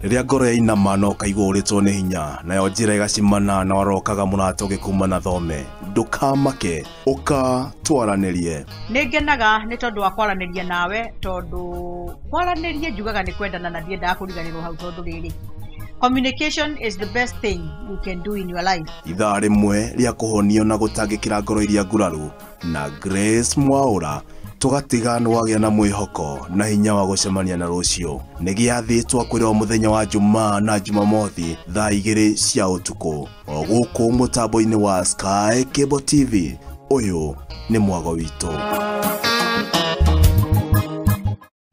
Rĩrĩa ngoro yainama na ũkaigua ũrĩtwo nĩ hinya, nayo njĩra ĩgacimana na warokaga mũrata ũgĩkuma na thome, ndũkamake, ũka twaranĩrie. Nĩ ngenaga nĩ tondũ wa kwaranĩria nawe, tondũ kwaranĩria njugaga nĩ kwendana na ndiendaga kũriganĩrwo hau, tondũ rĩrĩ, communication is the best thing you can do in your life. Ithaa rĩmwe rĩa kũhonio na gũtangĩkĩra ngoro iria nguraru na Grace Mwaura, tũgatiga nĩ wagĩa na mwĩhoko na hinya wa gũcemania na rũciũ. Nĩ gĩathĩ twakwĩrwo mũthenya wa Jumaa na Jumamothi thaa 2 cia ũtukũ, o gũkũ mũtambo-inĩ wa Sky Cable TV. Ũyũ nĩ mwago witũ.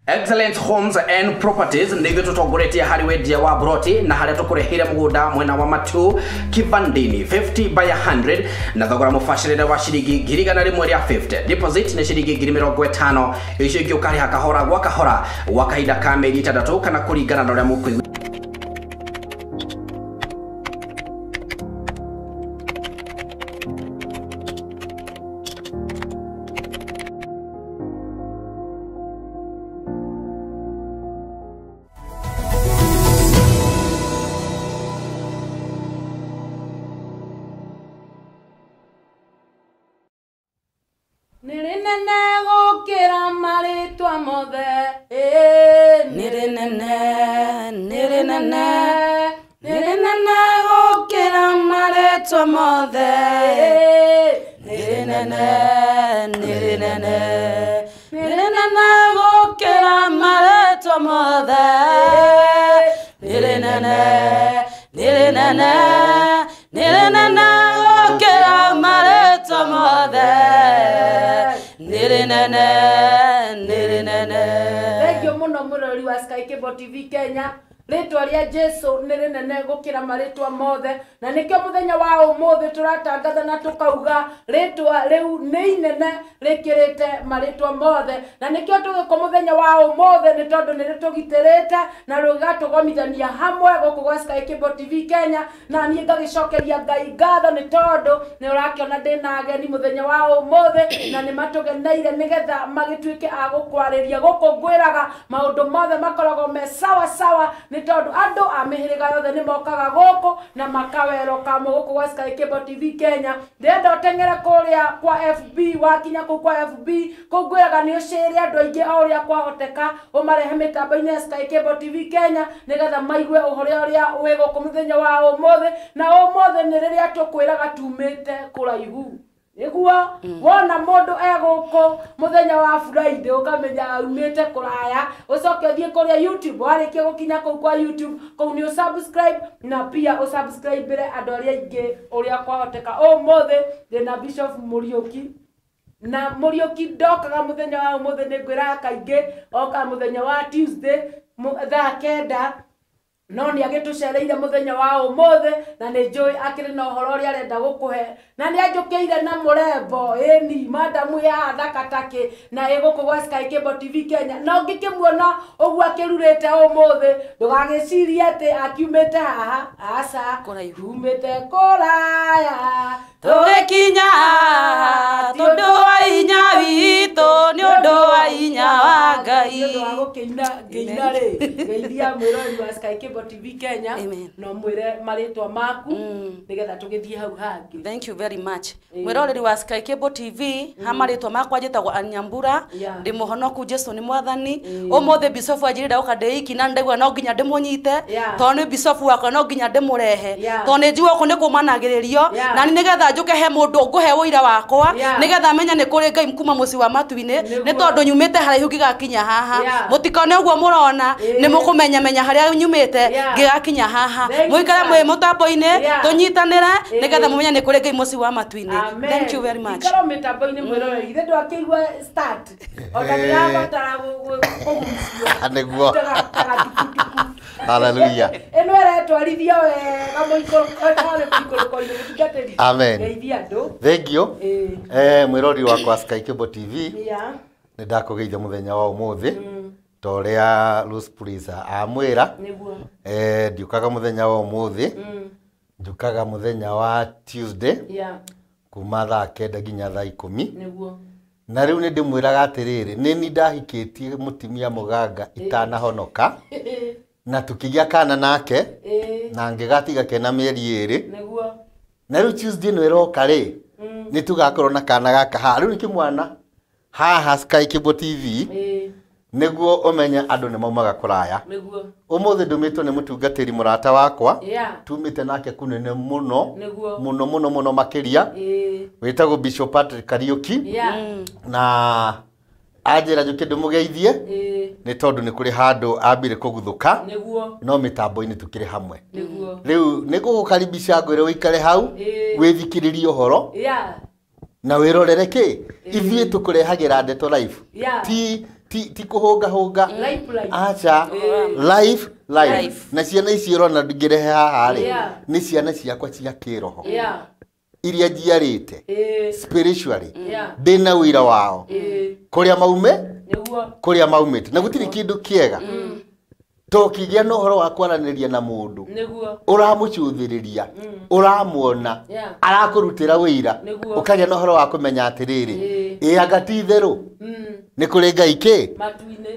Excellent Homes and Properties nĩ ithuĩ tũtongoretie harĩ wendia wa broti na harĩa tũkũrehire mũgũnda mwena wa Matu Kivandini 50 by 100 na thogora mũbacĩrĩre wa ciringi 150. Deposit nĩ ciringi 50,000, icio ingĩ ũkarĩha kahora gwa kahora gwa kahinda ka mĩeri 6 kana kũringana na ũrĩa mũkũigua. Rĩtwa rĩa Jesu nĩ rĩnene gũkĩra marĩtwa mothe, na nĩkĩo mũthenya wa ũmũthĩ tũratangatha na tũkauga rĩtwa rĩu nĩ inene rĩkĩrĩte marĩtwa mothe, na nĩkĩo tũgĩkwo mũthenya wa ũmũthĩ nĩ tondũ nĩ rĩtũgitĩrĩte na rũgatũgomithania hamwe gũkũ gwa Sky Cable TV Kenya. Na niĩ ngagĩcokeria Ngai ngatho nĩ tondũ nĩ ũrakĩona ndĩna ageni mũthenya wa ũmũthĩ, na nĩ matũgeneire nĩgetha magĩtuĩke a gũkwarĩria gũkũ ngwĩraga maũndũ mothe makoragwo me sawa sawa, nĩ tondũ andũ a mĩhĩrĩga yothe nĩ mokaga gũkũ na makaweroka gũkũ gwa Sky Cable TV Kenya. Ndĩrenda ũteng'ere kũrĩa kwa FB, wakinya kũu kwa FB kũu ngwĩraga nĩ ũcĩre andũ aingĩ o ũrĩa kwahoteka, ũmarehe mĩtambo-inĩ ya Sky Cable TV Kenya nĩgetha maigue ũhoro ũrĩa wĩ gũkũ mũthenya wa ũmũthĩ. Na ũmũthĩ nĩ rĩrĩa tũkwĩraga tumĩte kũraihu, nĩguo wona mũndũ egũkũ mũthenya wa Friday ũkamenya aumĩte kũraya, ũcoke ũthiĩ kũrĩa YouTube. Warĩkia gũkinya kũu kwa YouTube, kũu nĩ ũsubscribe na pia ũsubscribe andũ arĩa aingĩ ũrĩa kwahoteka. Ũmũthĩ ndĩna Bishop Mũriũki, na Mũriũki ndokaga mũthenya wa ũmũthĩ, nĩ ngwĩraga kaingĩ okaga mũthenya wa Tuesday thaa 9, no nĩ agĩtũcereire mũthenya wa ũmũthĩ na nĩ njũĩ akĩrĩ na ũhoro ũrĩa arenda gũkũhe, na nĩ anjũkĩire na mũrembo ĩni madamu ya thaka takĩ na ĩgũkũ gwa Sky Cable TV Kenya. Na ũngĩkĩmuona ũguo akĩrurĩte ũmũthĩ ndũgagĩcirie atĩ akiumĩte haha, aca, umĩte kũraya tũgĩkinya tondũ wa hinya witũ, nĩ ũndũ wa hinya wa Ngai. Nĩ ũndũ wa gũkĩina ngĩina rĩ, ngeithia mwĩrori wa Sky Cable TV Kenya no mwĩre marĩtwa maku nĩgetha tũgĩthiĩ hau hangĩ. Thank you very much. Mwĩroreri wa Sky Cable TV, ha marĩtwa makwa njĩtagwo Anyambura, ndĩ mũhonoku, Jesu nĩ mwathani. Ũmũthĩ Bishop anjĩrire ndauka ndĩ iki na ndaigua no nginya ndĩmũnyite, tondũ nĩ Bishop wakwa no nginya ndĩmũrehe, tondũ nĩ njũĩ gũkũ nĩ kũmanagĩrĩrio, na nĩ nĩgetha njũke he mũndũ ngũhe ũira wakwa nĩgetha menye nĩ kũrĩ Ngai kuma mũciĩ wa matu-inĩ, nĩ tondũ nyumĩte haraihu ngĩgakinya haha. Mũtikone ũguo mũrona, nĩ mũkũmenya menya harĩa nyumĩte ngĩgakinya haha. Mũikare mwĩ mũtambo-inĩ tũnyitanĩre nĩgetha mũmenye nĩ kũrĩ Ngai mũciĩ wa matu-inĩ. Thank you very much. Ikara mĩtambo-inĩ mwĩroreri, ithe ndwakĩigua start ona ndĩrabatara kũgucio nĩguo. Hallelujah. Ĩno ĩretwarithia wega mũikũrũko-inĩ mũtungatĩri. Amen. Ngeithia andũ. Thank you. Mwĩrori wakwa Sky Cable TV, nĩ ndakũgeithia mũthenya wa ũmũthĩ ta ũrĩa Rose Prisa amwĩra. Ndiũkaga mũthenya wa ũmũthĩ, njũkaga mũthenya wa Tuesday kuma thaa 9 nginya thaa 10. Na rĩu nĩ ndĩmwĩraga atĩrĩrĩ, nĩ ni ndahikĩtie mũtumia mũganga itanahonoka, Na tukigĩa kana nake na ngĩgatiga kena mĩeri 2 nĩguo. Na rĩu Tuesday ĩno ĩroka rĩ nĩ tũgakorwo na kana gaka haha rĩu nĩ kĩmwana haha Sky Cable TV nĩguo ũmenye andũ nĩ maumaga kũraya. Nĩguo. Ũmũthĩ ndũmĩtwo nĩ mũtungatĩri mũrata wakwa tumĩte nake kunene mũno mũno mũno mũno makĩria wĩtagwo Bishop Patrick Kariuki na anjĩra njũke ndĩmũgeithie nĩ tondũ nĩ kũrĩ handũ ambire kũguthũka no mĩtambo-inĩ tũkĩrĩ hamwe. Rĩu nĩ ngũgũkaribisha ngwĩre ũikare hau wĩthikĩrĩrie ũhoro na wĩrorere kĩ ithuĩ tũkũrehagĩra ndeto live ti kũhũnga hũnga acha live na ciana ici ũrona ngĩrehe haha rĩ nĩ ciana ciakwa cia kĩroho iria njiarĩte spiritually ndĩna wĩra wao kũrĩa maume kũrĩa maumĩte na gũtirĩ kĩndũ kĩega tũkĩgĩa na ũhoro wa kwaranĩria na mũndũ ũramũcũthĩrĩria ũramuona arakũrutĩra wĩira ũkagĩa na ũhoro wa kũmenya atĩrĩrĩ ĩ anga ti itherũ nĩ kũrĩ Ngai kĩ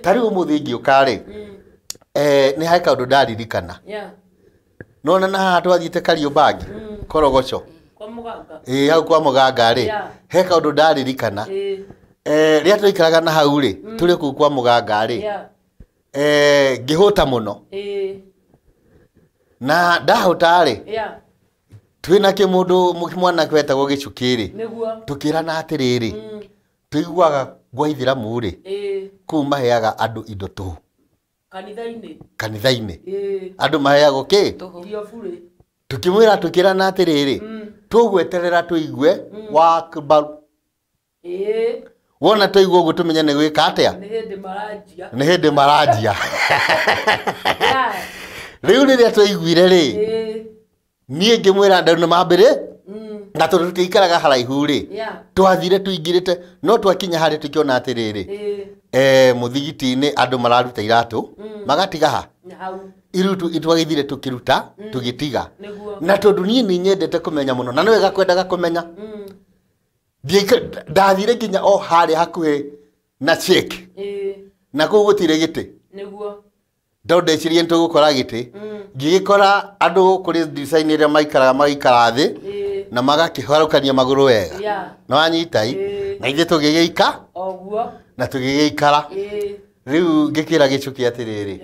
ta rĩu ũmũthĩ ingĩũka rĩ nĩ harĩ kaũndũ ndaririkana nona na haha twathiĩte Kariobangi Korogoco ĩ hau kwa mũganga rĩ he kaũndũ ndaririkana rĩrĩa twaikaraga na hau rĩ tũrĩ kũu kwa mũganga rĩ ngĩhũta mũno na ndahũta rĩ twĩna kĩmũndũ mwanake wetagwo Gĩcukĩ rĩ tũkĩrana atĩrĩrĩ tũiguaga gwa ithĩramu rĩ kũu maheaga andũ indo tũhũ kanitha-inĩ andũ maheagwo kĩ tukĩmwĩra tũkĩrana atĩrĩrĩ tũgweterera tũigue wa mbaru wona tũigua ũguo tũmenye nĩ gwĩka atĩa nĩ hĩndĩ maranjia rĩu rĩrĩa twaiguire rĩ niĩ ngĩmwĩra andũ nĩ mambĩrĩ na tondũ tũtiikaraga haraihu rĩ twathire tũingĩrĩte no twakinya harĩa tũkĩona atĩrĩrĩ mũthigiti-inĩ andũ mararuta iratũ magatiga ha irutu itwagithire tũkĩruta tũgĩtiga na tondũ niĩ nĩ nyendete kũmenya mũno na nĩ wega kwendaga kũmenya ndathire nginya o harĩa hakuhĩ na shake na kũu gũtirĩ gĩtĩ tondũ ndecirie nĩ tũgũkora gĩtĩ ngĩgĩkora andũ kũrĩ design ĩrĩa maikaraga magaikara thĩ na magakĩharũkania magũrũ wega na wanyitai na ithuĩ tũgĩgĩika na tũgĩgĩikara rĩu ngĩkĩra Gĩcukĩ atĩrĩrĩ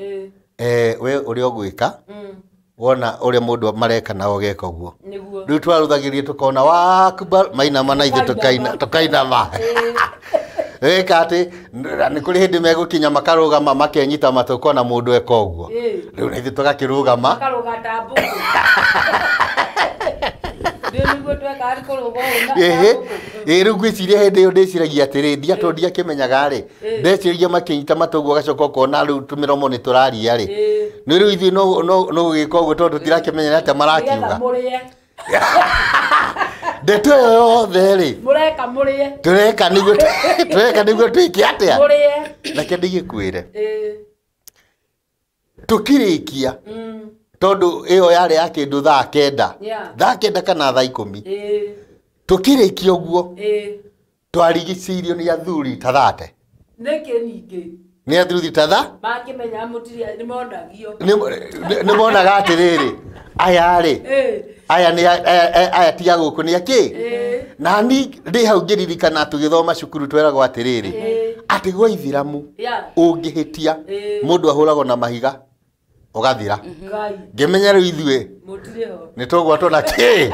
we ũrĩa ũgwĩka wona ũrĩa mũndũ mareka nao geka ũguo rĩu twarũthagĩria tũkona wakuba mainama na ithuĩ tũkainama wĩka atĩ nĩ kũrĩ hĩndĩ megũkinya makarũgama makenyita matũ ũkona mũndũ eka ũguo rĩu na ithuĩ tũgakĩrũgama rĩu ngwĩciria hĩndĩ ĩyo ndĩciragia atĩrĩ tondũ ndiakĩmenyaga rĩ ndeciragia makĩnyita matũ ũguo ũgacoka ũkona rĩu tũmĩromo nĩ tũraria rĩ nĩ rĩu ithuĩ no gũgĩka ũguo tondũ tũtirakĩmenya nĩ atĩa marakiuga ndeto ĩyo yothe rĩ tũreka nĩguo twĩke atĩa reke ndigĩkwĩre tũkĩrĩkia tondũ ĩyo yarĩ ya kĩndũ thaa kenda thaa kenda kana thaa 10 tũkĩrĩkia ũguo twarigicĩirio nĩ athuri ta thate nĩkĩ ningĩ nĩ athuri ta tha makĩmenya mũtirĩ nĩmonagio nĩmonaga atĩrĩrĩ aya rĩ aya nĩ aya ti a gũkũ nĩ akĩ na ni ndĩ hau ngĩririkana tũgĩthoma cukuru tweragwo atĩrĩrĩ atĩ gwa ithĩramu ũngĩhĩtia mũndũ ahũragwo na mahiga ũgathira ngĩmenya rĩu ithuĩ nĩ tũgwatwo na kĩ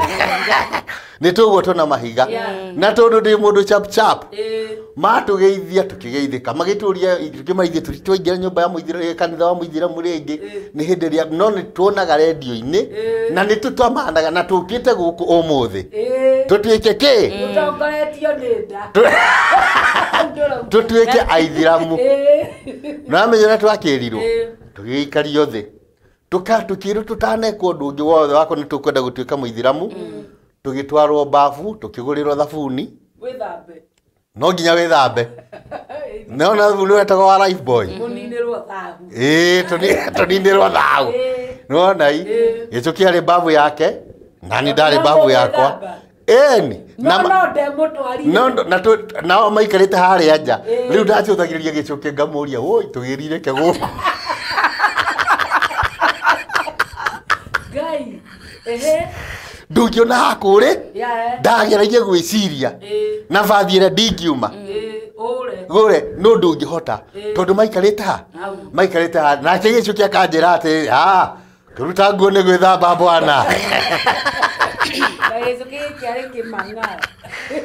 nĩ tũgwatwo na mahiga na tondũ ndĩ mũndũ chap chap matũgeithia tũkĩgeithĩka magĩtũria tũkĩmaithia twaingĩra nyũmba ya mũithĩramu kanitha wa mũithĩramu rĩngĩ nĩ hĩndĩ ĩrĩa no nĩ tuonaga rendio-inĩ na nĩ tũtamanaga na tũkĩte gũkũ ũmũthĩ tũtuĩke kĩ tũtongoretio nĩ nda tũtuĩke aithĩramu na amenya ũrĩa twakĩrirwo tũgĩikario thĩ tũkĩrwo tũtanekwo ũndũ ũngĩ wothe wako nĩ tũkwenda gũtuĩka mũithĩramu tũgĩtwarwo bafu tũkĩgũrĩrwo thabuni wĩthambe no nginya wĩthambe no na thabuni wetagwo wa Life Boy mũninĩrwo thahu ĩĩ tũninĩrwo thahu nĩwona i Gĩcũkĩ arĩ babu yake na niĩ ndarĩ babu yakwa ĩni nao maikarĩte harĩa nja rĩu ndacũthagĩrĩria Gĩcũkĩ ngamũria woi tũgĩrire ke gũkũ Ndũngĩona hakũrĩ ndageragia gwĩciria na bathi ĩrĩa ndingiuma gũre no ndũngĩhota tondũ maikarĩte ha maikarĩte ha nake gĩcuki akanjĩra atĩ ah kũruta nguo nĩ gwĩthamba bwana.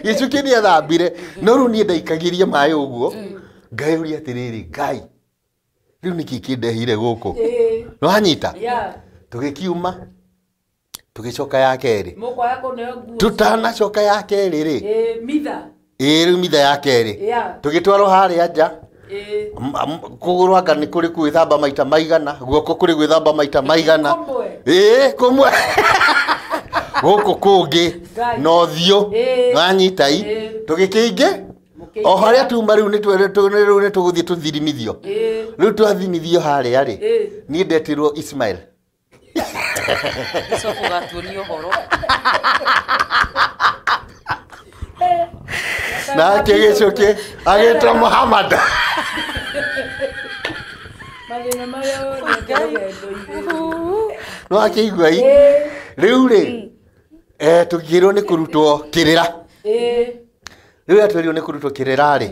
Gĩcuki nĩ ethambire no rĩu niĩ ndaikagirie maĩ ũguo ngayũria atĩrĩrĩ Ngai rĩu nĩkĩ kĩndehire gũkũ nĩwanyita tũgĩkiuma tũgĩcoka ya kerĩ tutanacoka ya kerĩ rĩ ĩĩ rĩu mitha ya kerĩ tũgĩtwarwo harĩa nja kũgũrũ anga nĩ kũrĩ gwĩthamba maita maigana guoko kũrĩ gwĩthamba maita maigana ĩĩ kũmwe gũkũ kũngĩ na ũthiũ nĩwanyita i tũgĩkĩingĩ o harĩa tuma rĩu nĩ tũgũthiĩ tũthirimithio rĩu twathimithio harĩa rĩ niĩ ndetirwo Ismail. Nake gĩcuki agĩtwo Muhammad. No akĩigua i rĩu rĩ tũkĩrwo nĩ kũrutwo kĩrĩra rĩu atwĩrirwo nĩ kũrutwo kĩrĩra rĩ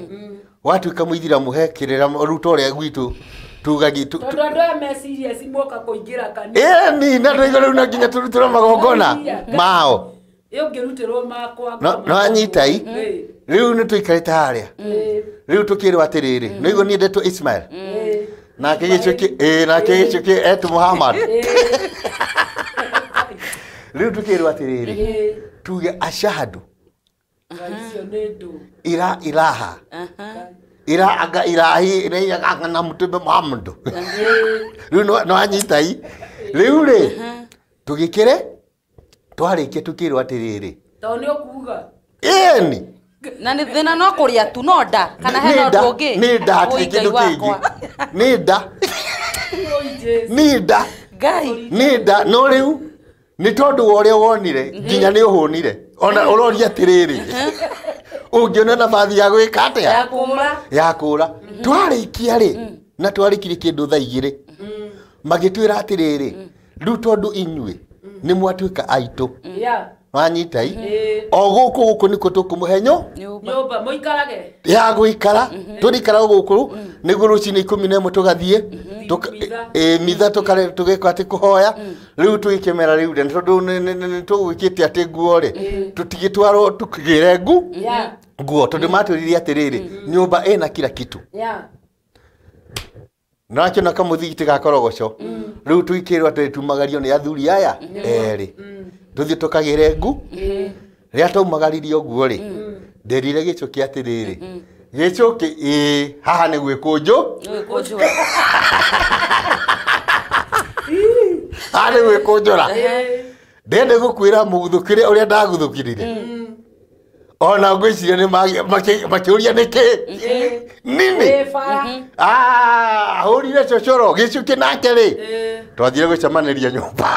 watuĩka mũithiramu he kĩrĩra rutwo ũrĩa gwitũ tugagi tondu andu aya me serious moka kuingira kanitha ni na ndu rĩu no nginya tũrutĩrwo magongona mao ũngĩrutĩrwo makwa no anyita i rĩu nĩ tũikarĩte harĩa rĩu tũkĩrwo atĩrĩrĩ nĩ igũ niĩ ndetwo Ismail nake gĩcuki nake gĩcuki etwo Muhammad rĩu tũkĩrwo atĩrĩrĩ tuge ashahadu ira ilaha ira aga ilahi ira na mutume Muhammad rĩu no anyita i rĩu rĩ tũgĩkĩre twarĩkia tũkĩrwo atĩrĩrĩ to nĩ ũkuga ĩni na nĩ thĩna no kũrĩa tu no nda kana hena ũndũ ũngĩ nĩ nda hatirĩ kĩndũ kĩngĩ nĩ nda nĩ nda Ngai nĩ nda no rĩu nĩ tondũ wa ũrĩa wonire nginya nĩ ũhũnire ona ũroria atĩrĩrĩ ũngĩona nabathi ya gwĩka atĩa ya kũra twarĩkia rĩ na twarĩkirie kĩndũ thaa igĩrĩ magĩtwĩra atĩrĩrĩ rĩu tondũ inyuĩ nĩ mwatuĩka aitũ wanyita i o gũkũ gũkũ nĩkuo tũkũmũhe nyũmba mũikarage ya gũikara tũrĩikara gũkũ nĩguo rũcinĩ 11 tũgathiĩ mitha tũgeka atĩ kũhoya rĩu tũgĩkĩmera rĩu rĩ tondũ nĩ tũgwĩkĩte atĩ nguo rĩ tũtigĩtwarwo tũkĩgĩre nguo tondũ matwĩrire atĩrĩrĩ nyũmba ĩna kila kitu nakĩona kamũthigiti ga korogoco rĩu tũgĩkĩrwo atĩ tumagario nĩ athuri aya erĩ tũthiĩ tũkagĩre ngu rĩrĩa twaumagaririe ũguo rĩ nderire gĩcuki atĩrĩrĩ gĩcuki ĩĩ haha nĩ gwĩkũnjũ haha nĩ gwĩkũnjũra ndende gũkwĩra mũguthũkĩre ũrĩa ndaguthũkirire ona ngwĩciria nĩ makĩũria nĩkĩ nini ahũrire cocoro gĩcuki nake rĩ twathire gũcemanĩria nyũmba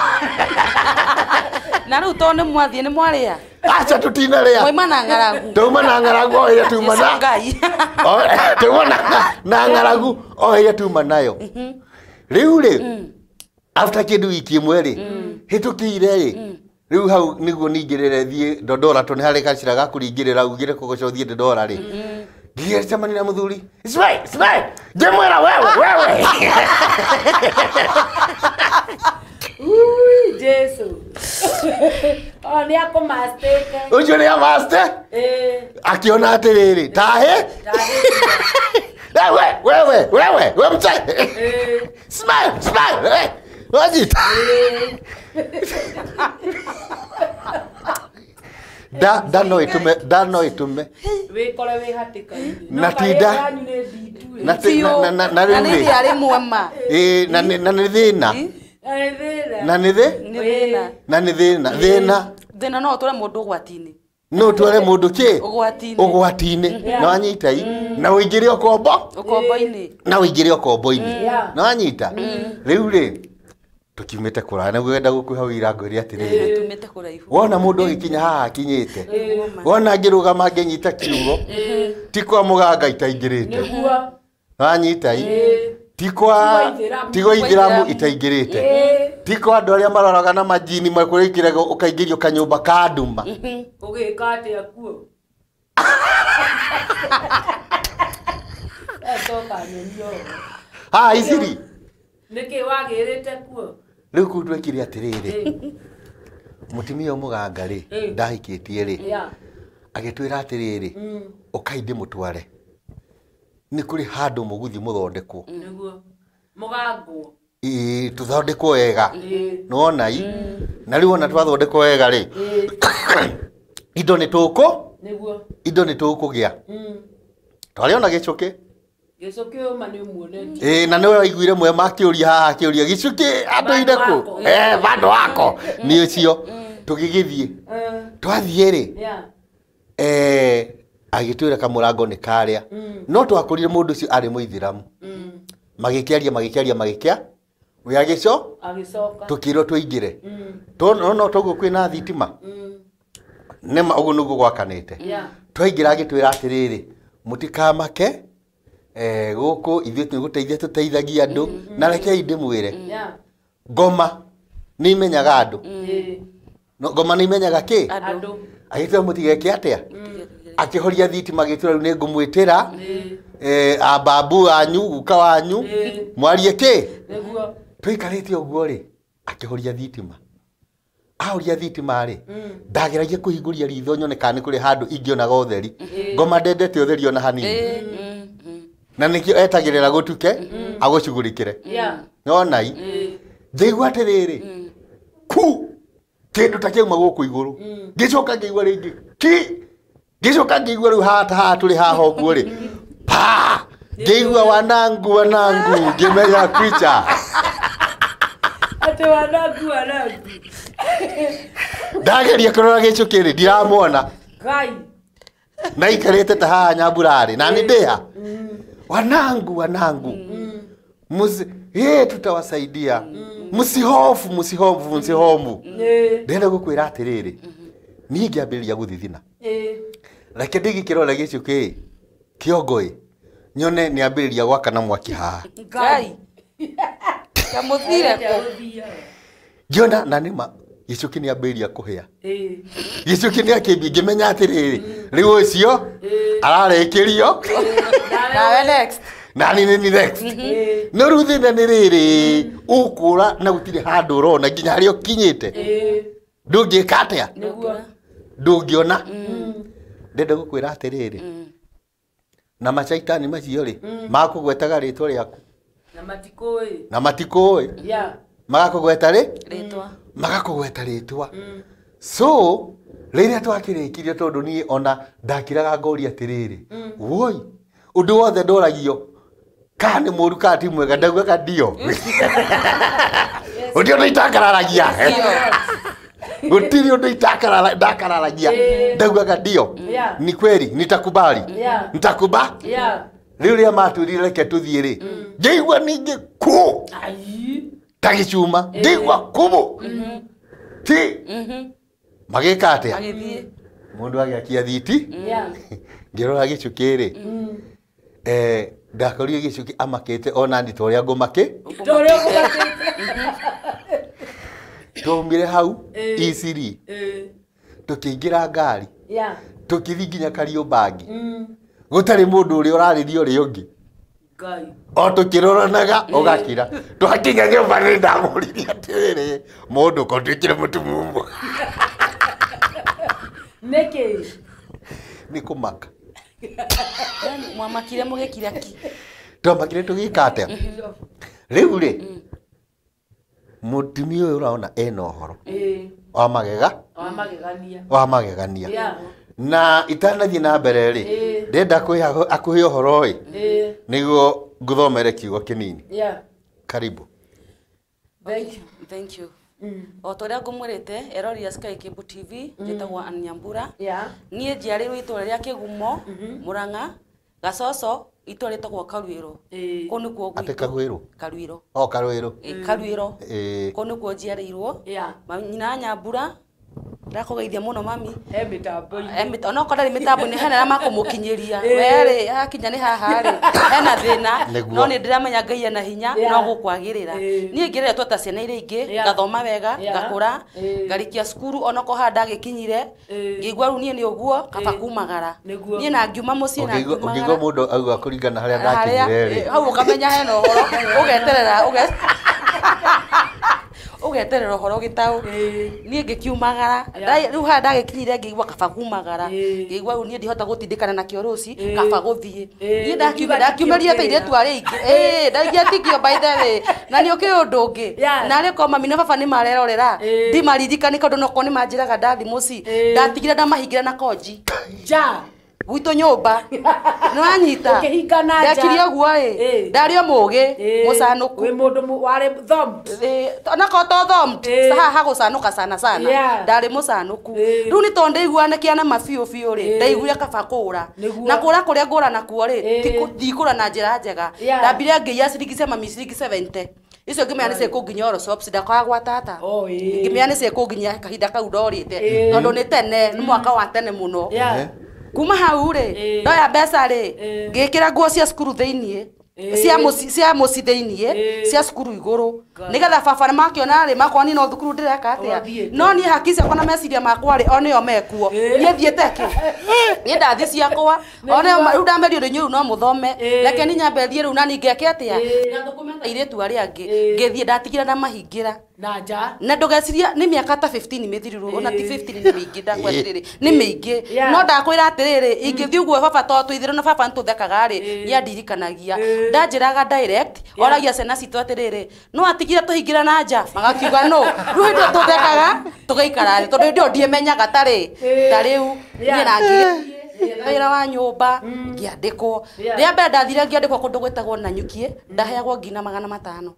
na rĩu to nĩ mwathiĩ nĩ mwarĩa aca tũtinarĩa mwaima na ng'aragu tauma na ng'aragu o ĩrĩa tuma na tauma na ng'aragu o ĩrĩa tuma nayo rĩu rĩ after kĩndũ wiki ĩmwe rĩ hĩtũkĩire rĩ rĩu hau nĩguo ningĩrĩre thiĩ Dodora tondũ nĩ harĩ gacĩra ga kũringĩrĩra ugire kũgoca ũthiĩ Dodora rĩ ngĩcemania na mũthuri Ismail Ismail ngĩmwĩra wewe wewe Ui Jesu o nĩ akũmastĩke ũcio nĩ amaste akĩona atĩrĩrĩ tahe wewe wewe wewe we mche Smile smile wajita da no itume da no itume wikore wi hatĩka-inĩ na tinda na na rĩu nĩ arĩ mwema na nĩ thĩna na nĩ thĩ na nĩ thĩna thĩna thĩna no ũtware mũndũ ũgwati-inĩ no ũtware mũndũ kĩ ũgwati-inĩ na wanyita i na ũingĩre ũkombo ũkombo-inĩ na ũingĩre ũkombo-inĩ na wanyita rĩu rĩ tukiumĩte kũraya na gwenda gũkuha wĩira ngwĩre atĩrĩrĩ tumĩte kũraihu wona mũndũ agĩkinya haha akinyĩte wona ngĩrũgama ngĩnyita kiugo ti kwa mũganga itaingĩrĩte nĩguo wanyita i Ti kwa tigo ithiramu itaingirite. Ti kwa andu aria maroraga na majini makurikiraga ukaingĩrio kanyumba ka nduma. Ugika atia kuo? Etoka nyonyo. Ha isiri. Niki wagirite kuo? Riu kuu twekire atiriri. Mutumia muganga ri ndahikitie ri. Agitwira atiriri. Ukai ndimutware. Ni kuri handu muguthi muthondekwo. Niguo. Mugangwo. Ii tuthondekwo wega. Nona i. Na riu ona twathondekwo wega ri. Indo ni tuku. Niguo. Indo ni tukugia. Twari ona gicuki. Gicuki uma ni umuonetie. Na niwe waiguire mwe makiuria haha akiuria gicuki anduire ku. Bado wako. Ni ucio tugigithie. Twathie ri. Agitwira kamurango ni karia. No twakorire mundu ucio ari muithiramu. Magikiaria magikiaria magikia. We agico? Agicoka. Tukirwo tuingire. No toguo kwina thitima. Nema uguo niguo gwakanite. Twaingira agitwira atiriri mutikamake guku ithuĩ nĩgũteithia tũteithagia andũ na rekei ndĩmwĩre. Ngoma nĩ imenyaga andũ. Ngoma nĩ imenyaga kĩ? Andũ. Agĩtwĩra mũtigeke atĩa? Akĩhoria thitima agĩtwĩra rĩu nĩngũmwĩtĩra ababu wanyu guka wanyu mwarie kĩ? Nĩguo. Tũikarĩte ũguo rĩ akĩhoria thitima. Ahoria thitima rĩ ndageragia kũhingũria ritho nyone kana nĩ kũrĩ handũ ingĩonaga ũtheri. Ngoma ndendete ũtheri ona hanini. Na nikio etagirira gutuke agucugurikire. Nona i njaigua atiriri ku kindu ta kiauma guku iguru ngicoka ngiigua ringi ki ngicoka ngiigua riu haha haha turi haha uguo ri pa ngiigua wanangu wanangu ngimenya kwicha ati wanangu wanangu ndageria kurora gicuki ri ndiramuona Ngai na ikarite ta haha nyamburari na ni ndiha wanangu wanangu tutawasaidia msihofu msihofu msihofu ndenda gukwira atiriri ni ngiambiriria guthithina reke ndigikirora gicuki kiongo nyone ni ambiriria gwakana mwaki haha Ngai kamuthire ku ngiona na nima gicuki ni ambiriria kuhia gicuki ni akimbi ngimenya atiriri riu ucio ararikirio nawe next na ni ni next no riu thina ni riri ukura na gutire handu urona nginya haria ukinyite ndungika atia ndungiona ndenda gukwira atiriri na macaitani macio ri makugwetaga ritwa riaku na matikui na matikui magakugweta ri ritwa magakugweta ritwa so riria twakirikirie tondu ni ona ndakiraga ngoria atiriri woi undu wothe ndoragio ka ni muru ka ti mwega ndaugaga ndio undu undu itakararagia gutiri undu itakararagia ndaugaga ndio ni kweli nitakubali nitakuba riu ria matwirire reke tuthie ri ngeigua ningi ku ta gicuma ngeigua kubu ti magika atia mundu agiakia thiti ngirora gicuki ri ndakorire gicuki amakite ona ndi toria ngumaki toria ngumaki twaumire hau iciri tukiingira ngari tukithi nginya Kariobangi gutari mundu uria urariria uria ungi Ngai o tukiroranaga ugakira twakinya nyumba ni ndamuririe atiriri mundu ko twikire mutumumu niki ni kumaka mwamakire mugikira ki twamakire tugika atia riu ri mutumia uyu uraona ena uhoro wa magega wa magegania na itanathie na mbere ri ndenda akuhe uhoro ri niguo nguthomere kiugo kinini. Karibu. Thank you. O toria ngumwirite erori ya Sky Cable TV njitagwo Ann Nyambura. Nie njiarirwo itura ria Kigumo Murang'a Gacoco itura ritagwo Karuiro. Kuu nikuo gwitũ. Ate Karuiro? Karuiro. O Karuiro. Karuiro. Kuu nikuo njiarirwo. Nyina Nyambura Ndakũgeithia mũno mami. He mĩtambo-inĩ. Onokorwo ndarĩ mĩtambo-inĩ hena arĩa makũmũkinyĩria. We rĩ hakinya nĩ haha rĩ hena thĩna no nĩ ndĩramenya Ngai ena hinya no gũkwagĩrĩra. Niĩ ngĩreretwo ta ciana iria ingĩ ngathoma wega ngakũra ngarikia cukuru onokorwo haha ndagĩkinyire ngĩigua rĩu niĩ nĩ ũguo kaba kumagara. Niĩ na ngiuma mũciĩ na ngiumagara. Ũngĩigua mũndũ auga kũringana harĩa ndakinyire rĩ hau ũkamenya hena ũhoro ũgeterera ũgeterera ũhoro gĩtaũ. Niĩ ngĩkiumagara rĩu haha ndagĩkinyire ngĩigua kaba kumagara ngĩigua rĩu niĩ ndihota gũtindĩkana nakĩo rũci kaba gũthiĩ. Niĩ ndakiumĩria ta airĩtu arĩa ingĩ ndaingĩatigio by the way na nĩ ũkĩũĩ ũndũ ũngĩ na arĩ korwo mami na baba nĩ marerorera ndimaririkani tondũ nokorwo nĩ manjĩraga ndathi mũciĩ ndatigire ndamahingĩra na konji nja gwitũ nyũmba nĩwanyita ndekire ũguo ĩ ndarĩ o mũgĩ mũcanũku wĩ mũndũ warĩ thumbed onakorwo to thumbed haha hagũcanũka sana sana ndarĩ mũcanũku rĩu nĩ tondũ ndaiguana kĩana ma biũ biũ rĩ ndaiguire kaba kũra na kũra kũrĩa ngũra nakuo rĩ ndikũra na njĩra njega ndambire ngĩiya ciringi cia mami ciringi 70 icio ngĩmenya nĩ ciĩkũnginya oro shops ndakoraga gwa tata ngĩmenya nĩ ciĩkũnginya kahinda kau ndorĩte tondũ nĩ tene nĩ mwaka wa tene mũno. Kuma hau rĩ ndoya mbeca rĩ ngĩkĩra nguo cia cukuru thĩiniĩ cia mũciĩ thĩiniĩ cia cukuru igũrũ nĩgetha baba makĩona rĩ makorwo niĩ no thukuru ndĩreka atĩa no niĩ haki ciakwa na meciria makwa rĩ o nĩo mekuo niĩ thiĩte kĩ niĩ ndathiĩ ciakwa o nĩo rĩu ndamerio rĩ inyuĩ no mũthome reke niĩ nyambe thiĩ rĩu na niĩ ngeke atĩa ngathũkũme ta airĩtu arĩa angĩ ngĩthiĩ ndatigire ndamahingĩra na nja na ndũgeciria nĩ mĩaka ta 15 mĩthiru ona ti 15 nĩ mĩingĩ ndakwĩra atĩrĩrĩ nĩ mĩingĩ no ndakwĩra atĩrĩrĩ ingĩthiĩ ũguo baba to twĩthĩrwo na baba nĩtũthekaga rĩ nĩandirikanagia ndanjĩraga direct oragia ciana citũ atĩrĩrĩ no atigire tũhingĩra na nja magakiuga no rĩu hĩndĩ ĩyo tũthekaga tũgaikara thĩ tondũ hĩndĩ ĩyo ndiĩmenyaga tarĩ ta rĩu niĩ na ngĩthiĩ wĩra wa nyũmba ngĩandĩkwo rĩa mbere ndathire ngĩandĩkwo kũndũ gwĩtagwo Nanyukie ndaheagwo nginya 500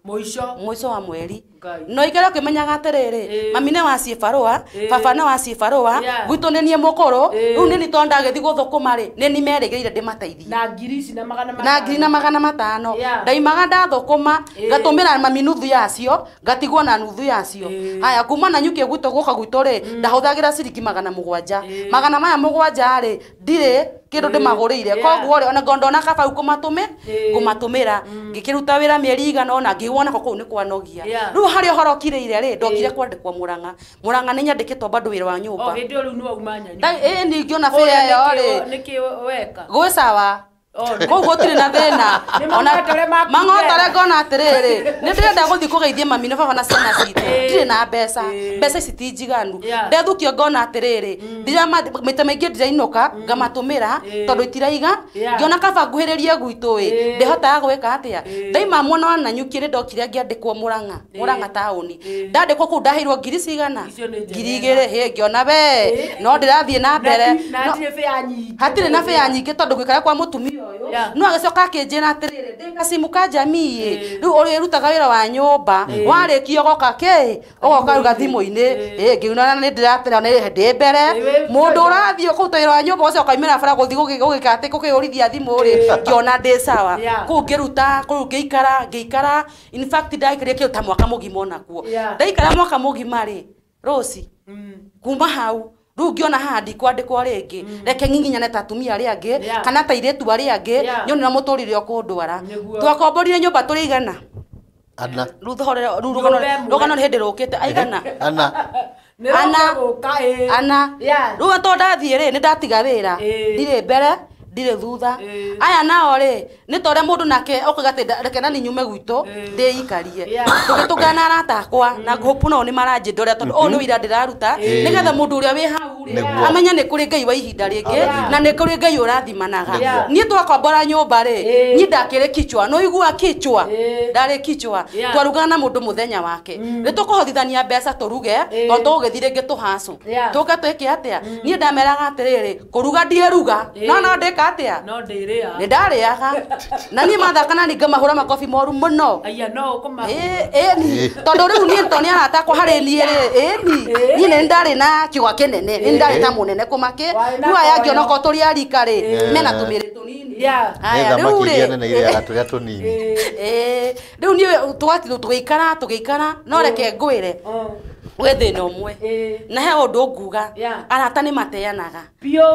mũico wa mweri no ikare ũkĩmenyaga atĩrĩrĩ mami nĩ waciĩ barũa baba nĩ waciĩ barũa gwitũ nĩ niĩ mũkũrũ rĩu nĩ niĩ tondũ ndagĩthiĩ gũthũkũma rĩ nĩ niĩ merĩgĩrĩire ndĩmateithie na ngiri ici na magana na ngiri na 500 ndaimaga ndathũkũma ngatũmĩra mami nuthu yacio ngatigwo na nuthu yacio haya kuma Nanyukie gwitũ gũka gwitũ rĩ ndahũthagĩra ciringi 700 magana maya 700 rĩ ndirĩ kĩndũ ndĩmagũrĩire koguo rĩ ona ngondona kaba kũmatũmĩra ngĩkĩruta wĩra mĩeri igana ona ngĩigua nako kũu nĩ kwanogia rĩu harĩa ũhoro ũkirĩire rĩ ndokire kwandĩkwo Mũrang'a Mũrang'a nĩ nyandĩkĩtwo bado wĩra wa nyũmba o hĩndĩ ĩyo rĩu nĩ wauma Nanyuki ĩĩ ningĩona bĩra ĩyo rĩ nĩkĩ weka gwĩ sawa kũu gũtirĩ na thĩna ona mang'otore ngona atĩrĩrĩ nĩ ndĩrenda gũthiĩ kũgeithia mami na baba na ciana citũ ndirĩ na mbeca mbeca ici ti njiganu ndethukio ngona atĩrĩrĩ maita maingĩ ndĩrainũka ngamatũmĩra tondũ itiraiga ngĩona kaba nguhĩrĩrie gwitũ ĩ ndĩhotaga gwĩka atĩa ndaima mwena wa Nanyuki nĩ ndokire ngĩandĩkwo Mũrang'a Mũrang'a taũni ndandĩkwo kũu ndaheirwo ngiri cigana 2000 hĩ ngĩona we no ndĩrathiĩ na mbere hatirĩ na bĩa nyingĩ tondũ gũikara kwa mũtumia no agĩcoka akĩnjĩra atĩrĩrĩ ndĩ gacimu ka jamii rĩu ũrĩrutaga wĩra wa nyũmba warĩkia ũgoka kĩ ũgoka ruga thimũ-inĩ ngĩona nĩ ndĩratĩra nĩ ndĩ mbere mũndũ ũrathiĩ kũruta wĩra wa nyũmba ũcoka ũkaumĩra bara gũthiĩ gũgĩka atĩ gũkĩũrithia thimũ rĩ ngĩona ndĩ sawa kũu ngĩruta kũu ngĩikara in fact ndaikarire kĩndũ ta mwaka mũgima onakuo ndaikara mwaka mũgima rĩ Rũci kuma hau rĩu ngĩona haha ndikwandĩkwo rĩngĩ reke nginginyane ta atumia arĩa angĩ kana ta airĩtu arĩa angĩ nyone na mũtũrĩre ũkũndwara twakomborire nyũmba tũrĩ igana ana rĩu rũgano nĩ hĩndĩ rũkĩte aigana ana ana rĩu tondũ ndathiĩ rĩ nĩ ndatiga wĩra ndirĩ mbere ndirĩ thutha aya nao rĩ nĩ ta ũrĩa mũndũ nake ũkauga atĩ reke nani nyume gwitũ ndĩikarie tũgĩtũngana na arata akwa na ngũpu nao nĩ maranjĩndorera tondũ ũyũ nĩ wĩra ndĩraruta nĩgetha mũndũ ũrĩa wĩ hau rĩ amenye nĩ kũrĩ Ngai wa ihinda rĩngĩ na nĩ kũrĩ Ngai ũrathimanaga niĩ twakombora nyũmba rĩ niĩ ndakĩrĩ kichwa no igua kichwa ndarĩ kichwa twarugaga na mũndũ mũthenya wake nĩ tũkũhothithania mbeca tũruge tondũ tũgũgĩthiĩ rĩngĩ tũhacũ tũke twĩke atĩa niĩ ndameraga atĩrĩrĩ kũruga ndiĩruga no no ndĩka atĩa no ndĩrĩa nĩ ndarĩaga na niĩ mathaka na niĩ ngamahũra makobi moru mũno ĩni tondũ rĩu niĩ to nĩ arata akwa harĩ niĩ rĩ ĩni niĩ nĩ ndarĩ na kĩgwa kĩnene nĩ ndarĩ ta mũnene kũmakĩ rĩu aya angĩ onokorwo tũrĩ a rika rĩ mena tũmĩrĩ tũnini haya rĩu rĩ rĩu niĩ tũgĩikara no reke ngwĩre Gwĩ thĩna ũmwe na he ũndũ nguga arata nĩ mateanaga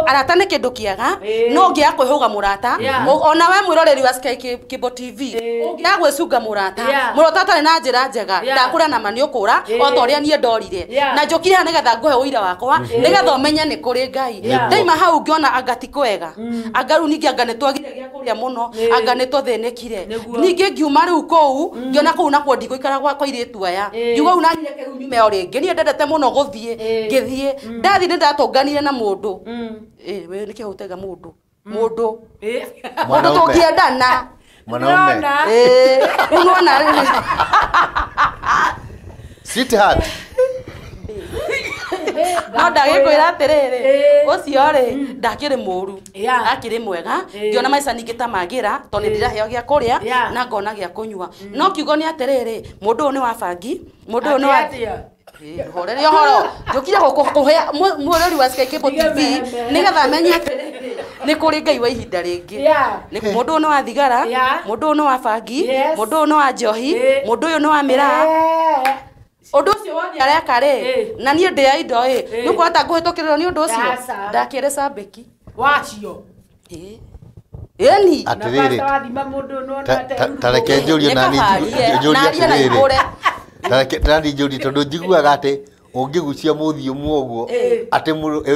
arata nĩ kĩndũ kĩega no ũngĩaga kwĩhũga mũrata ona we mwĩroreri wa Sky Cable TV ũngĩaga gwĩcunga mũrata mũrata atarĩ na njĩra njega ndakũra na ma nĩ ũkũra o ta ũrĩa niĩ ndorire na njũkire haha nĩgetha ngũhe ũira wakwa nĩgetha ũmenye nĩ kũrĩ Ngai ndaima hau ngĩona anga ti kwega anga rĩu ningĩ anga nĩ twagire gĩa kũrĩa mũno anga nĩ tũthĩnĩkire ningĩ ngiuma rĩu kũu ngĩona kũu nakuo ndigũikara kwa airĩtu aya ngiuga rĩu nani reke rĩu nyume o rĩngĩ niĩ ndendete mũno gũthiĩ ngĩthiĩ ndathiĩ nĩ ndatũnganire na mũndũ we nĩkĩ hau mũndũ mũndũ mũndũ tũngĩendana mwanaume rĩu nĩwona sweetheart no ndagĩkwĩra atĩrĩrĩ ũcio rĩ ndakĩrĩ mũru akĩrĩ mwega ngĩona maica ningĩ ta magĩra tondũ nĩ ndĩraheo gĩa kũrĩa na ngona gĩa kũnyua no kiugo nĩ atĩrĩrĩ mũndũ ũyũ nĩ wa bangi mũndũ ũyũ nĩ wa horere ũhoro njũkire gũkũhe mwĩrori wa Sky Cable TV nĩgetha amenye atĩrĩrĩ nĩ kũrĩ Ngai wa ihinda rĩngĩ mũndũ ũyũ nĩ wa thigara mũndũ ũyũ nĩ wa bangi mũndũ ũyũ nĩ wa njohi mũndũ ũyũ nĩ wa mĩraa ũndũ ũcio wothe areka rĩ na niĩ ndĩ ya indo ĩ nĩ ũkuona ta ngũhĩtũkĩrĩrwo nĩ ũndũ ũcio ndakĩrĩ cambĩki wacio ĩni atĩrĩrĩ ta reke njũrie nani njũrie atĩrĩrĩ ta reke njũrie tondũ njiguaga atĩ ũngĩgucia mũthiĩ ũmwe ũguo atĩ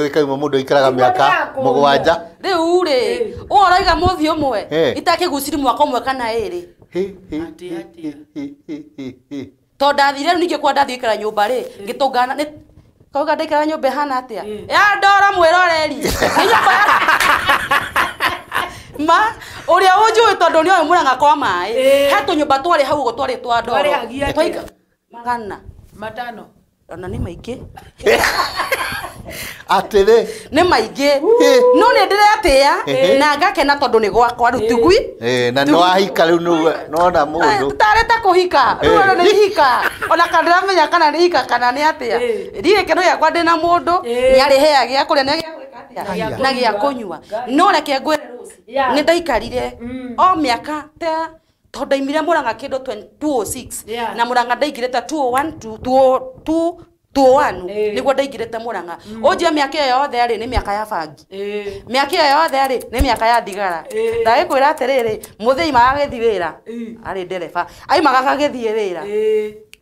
ĩkauma mũndũ aikaraga mĩaka mũgwanja rĩu rĩ ũũ ũroiga mũthiĩ ũmwe itakĩgucirie mwaka ũmwe kana ĩrĩ tondũ ndathire rĩu ningĩ kwa ndathiĩ gũikara nyũmba rĩ ngĩtũngana nĩ kauga ndaikara nyũmba ĩhana atĩa ya ndoro mwĩroreri nĩ nyũmba ma ũrĩa ũnjũĩ tondũ nĩ oĩ Mũrang'a kwa maĩ he tũnyũmba twarĩ hau ũguo twarĩ twa ndoro magana matano ona nĩ maingĩ atĩrĩ nĩ maingĩ no nĩ ndĩretĩĩa na ngakena tondũ nĩ gwakwa rĩu tigui na nĩ wahika rĩu nĩwona mũndũ tarĩ ta kũhika rĩu ona nĩ ihika ona kana ndĩramenya kana nĩ ihika kana nĩ atĩa niĩ gĩkeno gĩakwa ndĩna mũndũ nĩ arĩheaga gĩa kũrĩa na gĩa gwĩka atĩa na gĩa kũnyua no reke ngwĩre Rose nĩ ndaikarire o mĩaka ta tondũ ndaimire Mũrang'a kĩndũ 2006 na Mũrang'a ndaingĩrĩte 2001 2 201 nĩguo ndaingĩrĩte Mũrang'a ũnjie mĩaka ĩyo yothe rĩ nĩ mĩaka ya bangi mĩaka ĩyo yothe rĩ nĩ mĩaka ya thigara ndagĩkwĩra atĩrĩrĩ mũthĩ aimaga agĩthiĩ wĩra arĩ ndereba aimaga agagĩthiĩ wĩra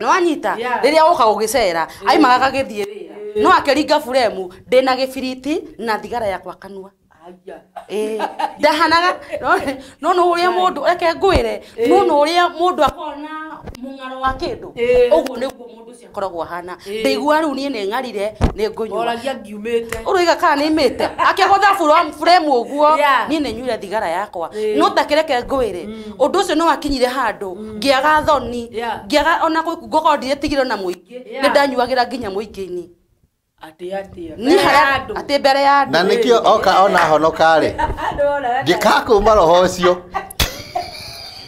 nĩwanyita rĩrĩa ũka gũgĩcera aimaga agagĩthiĩ wĩra no akĩringa buremu ndĩna gĩbiriti na thigara yakwa kanua ndahanaga no no ũrĩa mũndũ reke ngwĩre no no ũrĩa mũndũ akoragwo na mũng'aro wa kĩndũ ũguo nĩguo mũndũ ũcio akoragwo ahana ndaigua rĩu niĩ nĩ ng'arire nĩ ngũnyua oragia ngiumĩte ũroiga kana nĩ imĩte akĩgũtha buremu ũguo niĩ nĩ nyuire thigara yakwa no takĩreke ngwĩre ũndũ ũcio nĩ wakinyire handũ ngĩaga thoni ngĩaga ona ngũkorwo ndiretigire na mũingĩ nĩ ndanyuagĩra nginya mũingĩ-inĩ atĩ mbere ya andũ na nĩkĩo oka ona honoka rĩ ngĩkakũma roho ũcio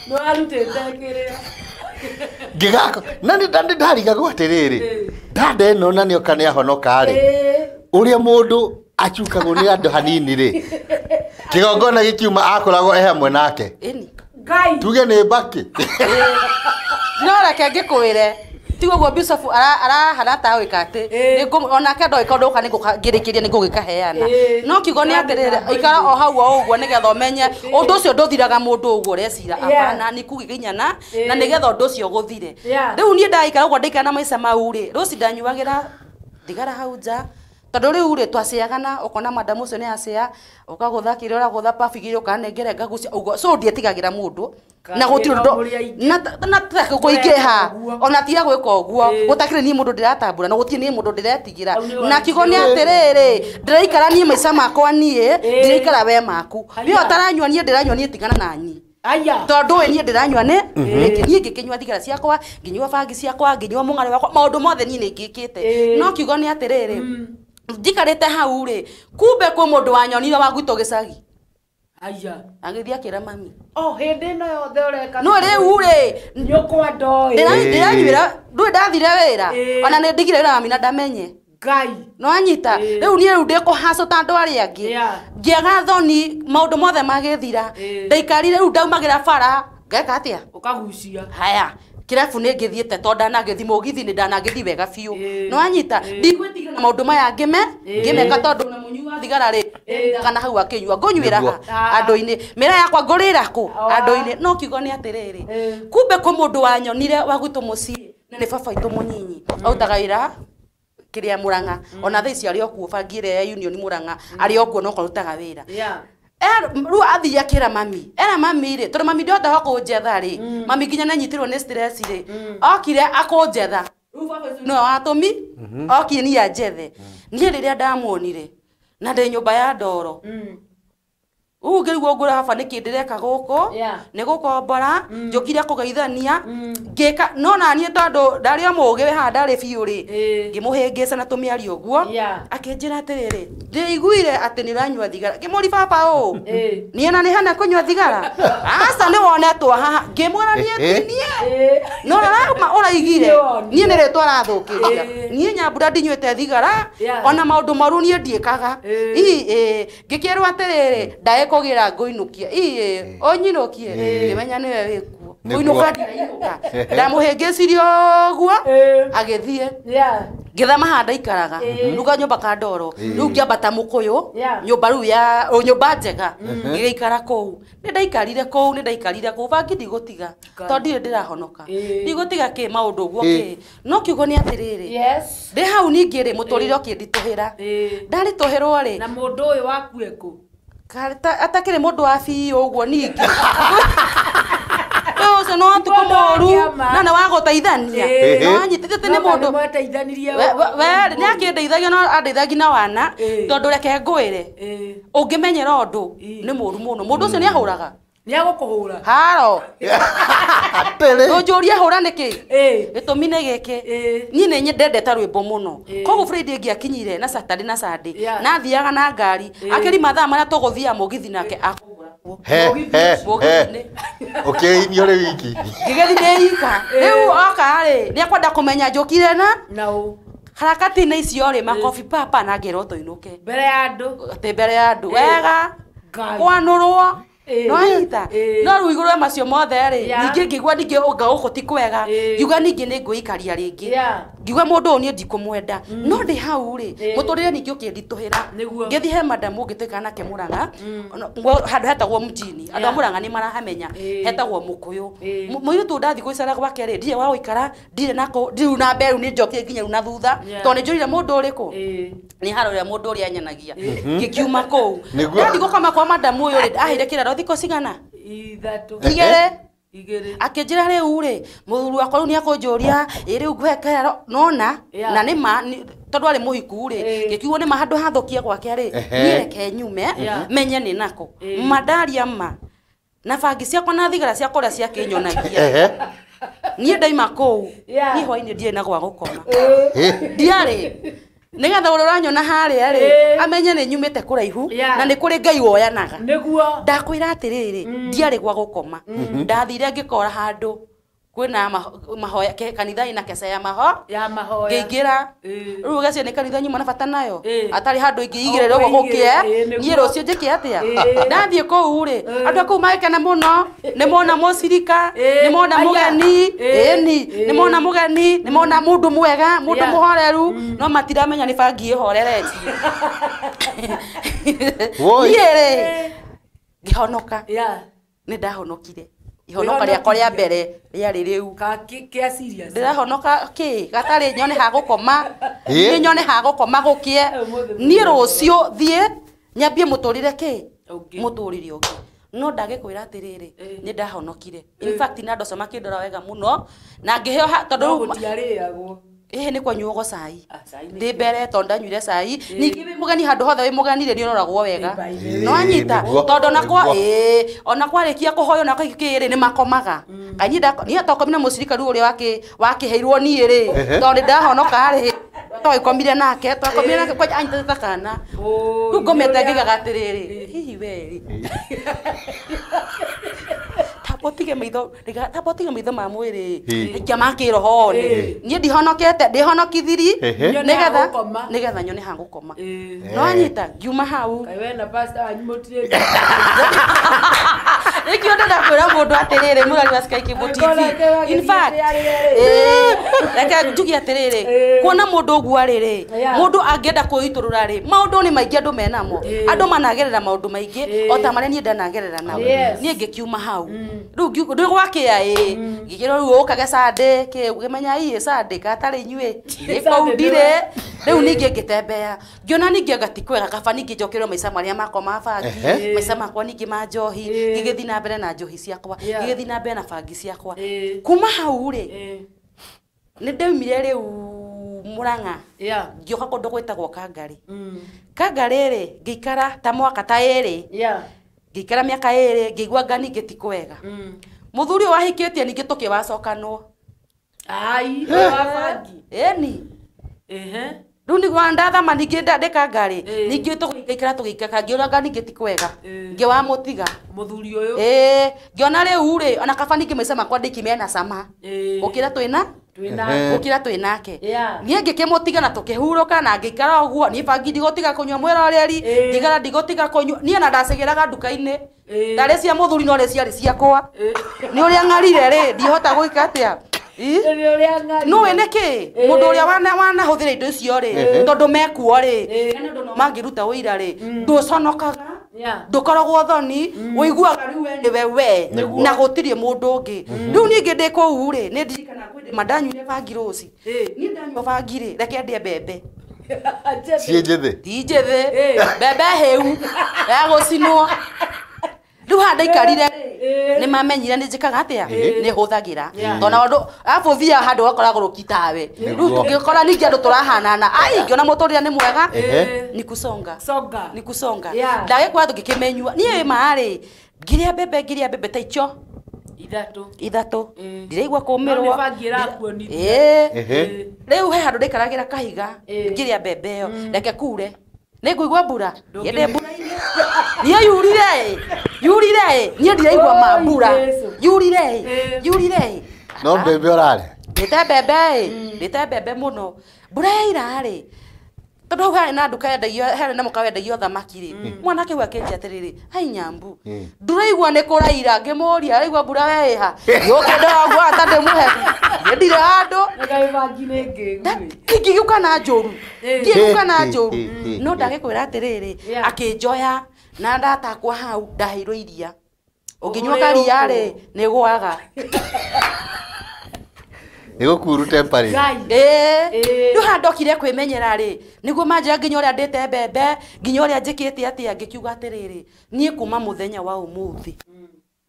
nĩwarutĩte kĩrĩa ngĩgako na nĩ ndarigagwo atĩrĩrĩ dada ĩno na nĩoka nĩ ahonoka rĩ ũrĩa mũndũ acukagwo nĩ andũ hanini rĩ kĩgongona gĩkiuma akoragwo e hamwe nake tuge nĩ mbakĩ no reke ngĩkwĩre tiguo guo Bishop arahana ta gwĩka atĩ onake ndoĩ kaũndũ gũka nĩngĩrĩkĩria nĩngũgĩkaheana no kiugo nĩ atĩrĩrĩ ikara o hau o ũguo nĩgetha ũmenye ũndũ ũcio ndũthiraga mũndũ ũguo ũrecira apana nĩ kũgiginyana na nĩgetha ũndũ ũcio gũthire rĩu niĩ ndaikara ũguo ndaikara na maica mau rĩ rũci ndanyuagĩra thigara hau nja tondũ rĩu rĩ twaciaga na ũkona madamu ũcio nĩ acia ũkagũtha kĩrĩa ũragũtha pabu igĩrĩ ũkanengere ngagucia ũguo so ndietigagĩra mũndũ na gũtirĩ ũndũ na kũingĩha ona tiga gwĩka ũguo gũtakĩrĩ niĩ mũndũ ndĩratambũra na gũtirĩ niĩ mũndũ ndĩretigĩra na kiugo nĩ atĩrĩrĩ ndĩraikara niĩ maica makwa niĩ ndĩraikara we maku we ũtaranyua niĩ ndĩranyua niĩ tigana naniĩ tondũ we niĩ ndĩranyua nĩ niĩ ngĩkĩnyua thigara ciakwa ngĩnyua bangi ciakwa ngĩnyua mũng'arĩ wakwa maũndũ mothe niĩ nĩ ngĩkĩte no kiugo nĩ atĩrĩrĩ njikarĩte hau rĩ kumbe kwĩ mũndũ wanyonire wa gwitũ gĩcagi agĩthiĩ akĩra mami o hĩndĩ ĩno yothe ũreka no rĩu rĩ nyũkwa ndoĩ ndĩranyuĩra ndũĩ ndathire wĩra ona nĩ ndigire wĩra mami na ndamenye Ngai no anyita rĩu niĩ rĩu ndĩkũhacũ ta andũ arĩa angĩ ngĩaga thoni maũndũ mothe magĩthira ndaikarire rĩu ndaumagĩra bara Ngeka atia? Ukagucia. Haya. Kirabu nĩ ngĩthiĩte tondũ ndanagĩthi mũgithi nĩ ndanagĩthi wega biũ. Nĩ wanyita ndigwĩtigĩra na maũndũ maya ngĩme ngĩmeka tondũ na mũnyui wa thigara rĩ kana hau akĩnyua ngũnyuĩra ha andũ-inĩ mĩra yakwa ngũrĩra kũ andũ-inĩ no kiugo nĩ atĩrĩrĩ kumbe kũ mũndũ wanyonire wa gwitũ mũciĩ na nĩ baba witũ mũnyinyi autaga wĩra kĩrĩa Murang'a ona thaa ici arĩ o kuo bangi ĩrĩa ya Union Murang'a arĩ o kuo no karutaga wĩra. Rĩu athiĩ akĩra mami era mami rĩ tondũ mami ndĩhotaga kũnjetha rĩ mami nginya nĩanyitirwo nĩ stress rĩ okire akũnjetha rĩu baba ũcio nĩwe watũmi okire niĩ anjethe niĩ rĩrĩa ndamuonire na ndĩ nyũmba ya ndoro ũguo ngĩrigwo ngũra baba nĩkĩ ndĩreka gũkũ nĩ gũkombora njũkire kũgeithania ngĩka no na niĩ tondũ ndarĩ o mũũgĩ wĩ haha ndarĩ biũ rĩ ngĩmũhĩngĩca na tũmĩario ũguo akĩnjĩra atĩrĩrĩ ndĩiguire atĩ nĩ ũranyua thigara ngĩmũri baba ũũ niĩ na nĩ hana kũnyua thigara aca nĩ wonetwo haha ngĩmwĩra niĩ ti niĩ no rora ũraigire niĩ nĩ rĩtwa arathũkĩria niĩ Nyambura ndinyuĩte thigara ona maũndũ moru niĩ ndiĩkaga ii ngĩkĩrwo atĩrĩrĩ ndaĩ kũgĩra ngũinũkia ii ũnyinũkie ngĩmenya nĩwe wĩkuo kũinũka ndirainũka ndamũhĩngĩcirie ũguo agĩthiĩ ngĩthama haha ndaikaraga rĩu kanyũmba ka ndoro rĩu ngĩambata mũkũyũ nyũmba rĩu ya nyũmba njega ngĩgĩikara kũu nĩ ndaikarire kũu bangi ndigũtiga tondũ ndirĩ ndĩrahonoka ndigũtiga kĩ maũndũ ũguo kĩ no kiugo nĩ atĩrĩrĩ ndĩ hau ningĩ rĩ mũtũrĩre ũkĩnditũhĩra ndaritũhĩrwo rĩ na mũndũ ũyũ waku ekũ atakĩrĩ mũndũ wa biũ ũguo ningĩ ũcio no tukũ mũru na nĩ wa gũteithania no anyitĩte nĩ mũndũ we nĩ akĩndeithagia no andeithagia na wana tondũ reke ngwĩre ũngĩmenyera ũndũ nĩ mũru mũno mũndũ ũcio nĩ ahũraga nĩ agũkũhũra haro ndũnjũrie hũra nĩkĩ gĩtũmi nĩ gĩkĩ niĩ nĩ nyendete rwĩmbo mũno koguo Friday ĩngĩakinyire na Saturday na Sunday na athiaga na ngari akĩri mathaa marĩa tũgũthiaga mũgithi nake akũgũra mũgithi-inĩ ũkĩinio rĩ wiki ngĩgĩthiĩ ndĩ ika rĩu oka rĩ nĩ akwenda kũmenya njũkire na harakati-inĩ icio rĩ makobi papa na ngerwo tũinũke mbere ya andũ atĩ mbere ya andũ wega kwanũrwo no anyita no rĩu igũrũ ya macio mothe rĩ ningĩ ngĩigua ningĩ ũnga gũkũ ti kwega ngiuga ningĩ nĩ ngwĩikaria rĩngĩ ngiuga mũndũ ũyũ niĩ ndikũmwenda no ndĩ hau rĩ mũtũrĩre ningĩ ũkĩnditũhĩra ngĩthiĩ he madamu ũngĩ tũikara nake Murang'a handũ hetagwo mjini andũ a Murang'a nĩ marahamenya hetagwo Mũkũyũ mũirĩtu ndathiĩ gũicera gwake rĩ ndirĩ wa gũikara ndirĩ nako rĩu na mbere rĩu nĩ njokire nginya rĩu na thutha tondũ nĩ njũrire mũndũ ũrĩkũ nĩ harũrĩa mũndũ ũrĩa anyanagia ngĩkiuma kũu ndathiĩ gũkoma kwa madamu ũyũ rĩ aheire kĩraro thikũ cigana ithatũ igĩrĩ akĩnjĩra rĩu rĩ mũthuri wakwa rĩu nĩ akũnjũria ĩ rĩu ngũhe kĩraro nona na nĩ ma tondũ arĩ mũhiku rĩ ngĩkiugo nĩ ma handũ hathũkie gwake rĩ niĩ reke nyume menye nĩ nako mandaria ma na bangi ciakwa na thigara ciakwa ũrĩa ciakĩnyonagia niĩ ndaima kũu niĩ hwainĩ ndirĩ na gwa gũkoma ndiarĩ nĩgetha ũrĩa ũranyona harĩa rĩ amenye nĩ nyumĩte kũraihu na nĩ kũrĩ Ngai woyanaga nĩguo ndakwĩra atĩrĩrĩ ndiarĩ gwa gũkoma ndathire ngĩkora handũ kwĩna mahoya kanitha ina keca ya mahoya ngĩingĩra rĩu gacio nĩ kanitha nyuma na bata nayo atarĩ handũ ingĩigĩrĩra ũguo gũkĩe niĩ rũciũ njĩke atĩa ndathiĩ kũu rĩ andũ a kũu magĩkena mũno nĩ mona mũcirika nĩ mona mũgeni ĩni nĩ mona mũgeni nĩ mona mũndũ mwega mũndũ mũhoreru no matiramenya nĩ bangi ĩhoreretie niĩ rĩ ngĩhonoka nĩ ndahonokire ihonoka rĩakwa rĩa mbere rĩarĩ rĩu ndĩrahonoka kĩ gatarĩ nyone ha gũkoma niĩ nyone ha gũkoma gũkĩe niĩ rũciũ thiĩ nyambie mũtũrĩre kĩ mũtũrĩre ũngĩ no ndagĩkwĩra atĩrĩrĩ nĩ ndahonokire in fact na andũ acio makĩndora wega mũno na ngĩheo tondũ rĩu ĩhĩ nĩ kwanyuagwo cai ndĩ mbere tondũ ndanyuire cai ningĩ wĩ mũgeni handũ hothe wĩ mũgeni rĩ nĩ ũroragwo wega no anyita tondũ ona kwarĩkia kũhoywo na kĩ rĩ nĩ makomaga kaĩ niĩ atokomire na mũcirika rĩu ũrĩa wakĩheirwo niĩ rĩ tondũ nĩ ndahonoka rĩ twakomire nake kwanja anyitĩte ta kana rĩu ngomete ngĩgaga atĩrĩrĩ hihi we rĩ tambo tige maitho ma mwĩrĩ ikia ma kĩroho nĩ niĩ ndihonokete ndihonokithiri nĩgetha nyone ha gũkoma no anyita ngiuma hau we na pastor wanyu mũtirĩ Nikio ndenda kwira mundu atiriri murari wa Sky Cable TV. In fact, reke njugie atiriri, kuona mundu uguo riri, mundu angienda kuiturura ri, maundu ni maingi andu menamo. Andu managerera maundu maingi o ta maria nie ndanagerera namo. Nie ngikiuma hau. Riu ndi gwakia ii, ngikirwo riu ukage Sunday, ki ngimenya ii Sunday katari inyuĩ. Kũu ndirĩ. Riu ningĩ ngĩtembea ngiona ningĩ anga ti kwega kaba ningĩ njokerwo maica marĩa makwa ma bangi, maica makwa ningĩ ma njohi, ngĩgĩthiĩ na mbere na njohi ciakwa, ngĩgĩthiĩ na mbere na bangi ciakwa. Kuma hau rĩ, nĩ ndaumire rĩu Murang'a, ngĩũka kũndũ gwĩtagwo Kangarĩ. Kangarĩ rĩ, ngĩikara ta mwaka ta ĩrĩ, ngĩikara mĩaka ĩrĩ, ngĩigua anga ningĩ ti kwega. Mũthuri ũyũ wahikĩtie ningĩ tũkĩwacokanwo. Ai, wa bangi. Ĩni. Rĩu nĩguo ndathama ningĩ ndĩ Kangarĩ, ningĩ tũgĩikara tũgĩikara, ngĩona anga ningĩ ti kwega, ngĩwamũtiga mũthuri ũyũ. Ngĩona rĩu rĩ, ona kaba ningĩ maica makwa ndĩki mena cama gũkĩra twĩna gũkĩra twĩnake. Niĩ ngĩkĩmũtiga na tũkĩhurũka na ngĩikara ũguo. Niĩ bangi ndigũtiga kũnyua mwĩroreri, thigara ndigũtiga kũnyua. Niĩ ona ndacigĩraga nduka-inĩ, ndarĩ cia mũthuri no rĩ ciarĩ ciakwa. Nĩ ũrĩa ng'arire rĩ, ndihota gwĩka atĩa. No wene ki mundu uria wana huthira indo icio ri tondu mekuo ri mangĩruta ũira ri ndũconokaga, ndũkoragwo thoni, ũiguaga rĩu we nĩwe we na gũtirĩ mũndũ ũngĩ. Rĩu ningĩ ndĩ kũu rĩ, nĩ ndirikanaga kwĩ ndĩma ndanyuire bangi rũci. Niĩ ndanyua bangi rĩ, reke ndĩe mbembe ciĩ njĩthĩ, ti njĩthĩ, mbembe hĩu ya gũcinwo. Rĩu haha ndaikarire nĩ mamenyire nĩ njĩkaga atĩa, nĩ hũthagĩra tondũ andũ arabu ũthiaga handũ ũgakora gũrũki tawe. Rĩu tũngĩkora ningĩ andũ tũrahanana, ai ngĩona mũtũrĩre nĩ mwega, ni kusonga ni kusonga. Ndagĩkora tũngĩkĩmenyua niĩ ma rĩ, ngĩrĩa mbembe ta icio ithatũ, ndiraigua kũmĩrwo. Rĩu he handũ ndaikaragĩra kahiga ngĩrĩa mbembe ĩyo, reke kure nĩngũigua mbura, yende mbura-inĩ. Niĩ yurire yurire, niĩ ndiraigua ma mbura, yurire yurire. No mbembe ũrarĩa? Ndĩte mbembe, ndĩte mbembe mũno. Mbura yaira rĩ, tondũ hau harĩ na nduka yendagio, harĩ na mũkawa wendagio thamaki rĩ, mwanake ũyũ akĩnjĩra atĩrĩrĩ, hai Nyambu, ndũraigua nĩ kũraira? Ngĩmũria, araigua mbura we ĩha? Ngĩũka ũguo ata ndĩmũhe, niĩ ndirĩ handũ. Ngĩgĩũka na njũru, ngĩgĩũka na njũru. No ndagĩkwĩra atĩrĩrĩ, akĩnjoya na ndatakwa hau, ndaheirwo iria. Ũngĩnyua karia rĩ, nĩ gwaga. Nĩgũkuru temperature. Rĩu haha ndokire kwĩmenyera rĩ, nĩguo manjĩra nginya ũrĩa ndĩte mbembe, nginya ũrĩa njĩkĩte atĩa, ngĩkiuga atĩrĩrĩ, niĩ kuma mũthenya wa ũmũthĩ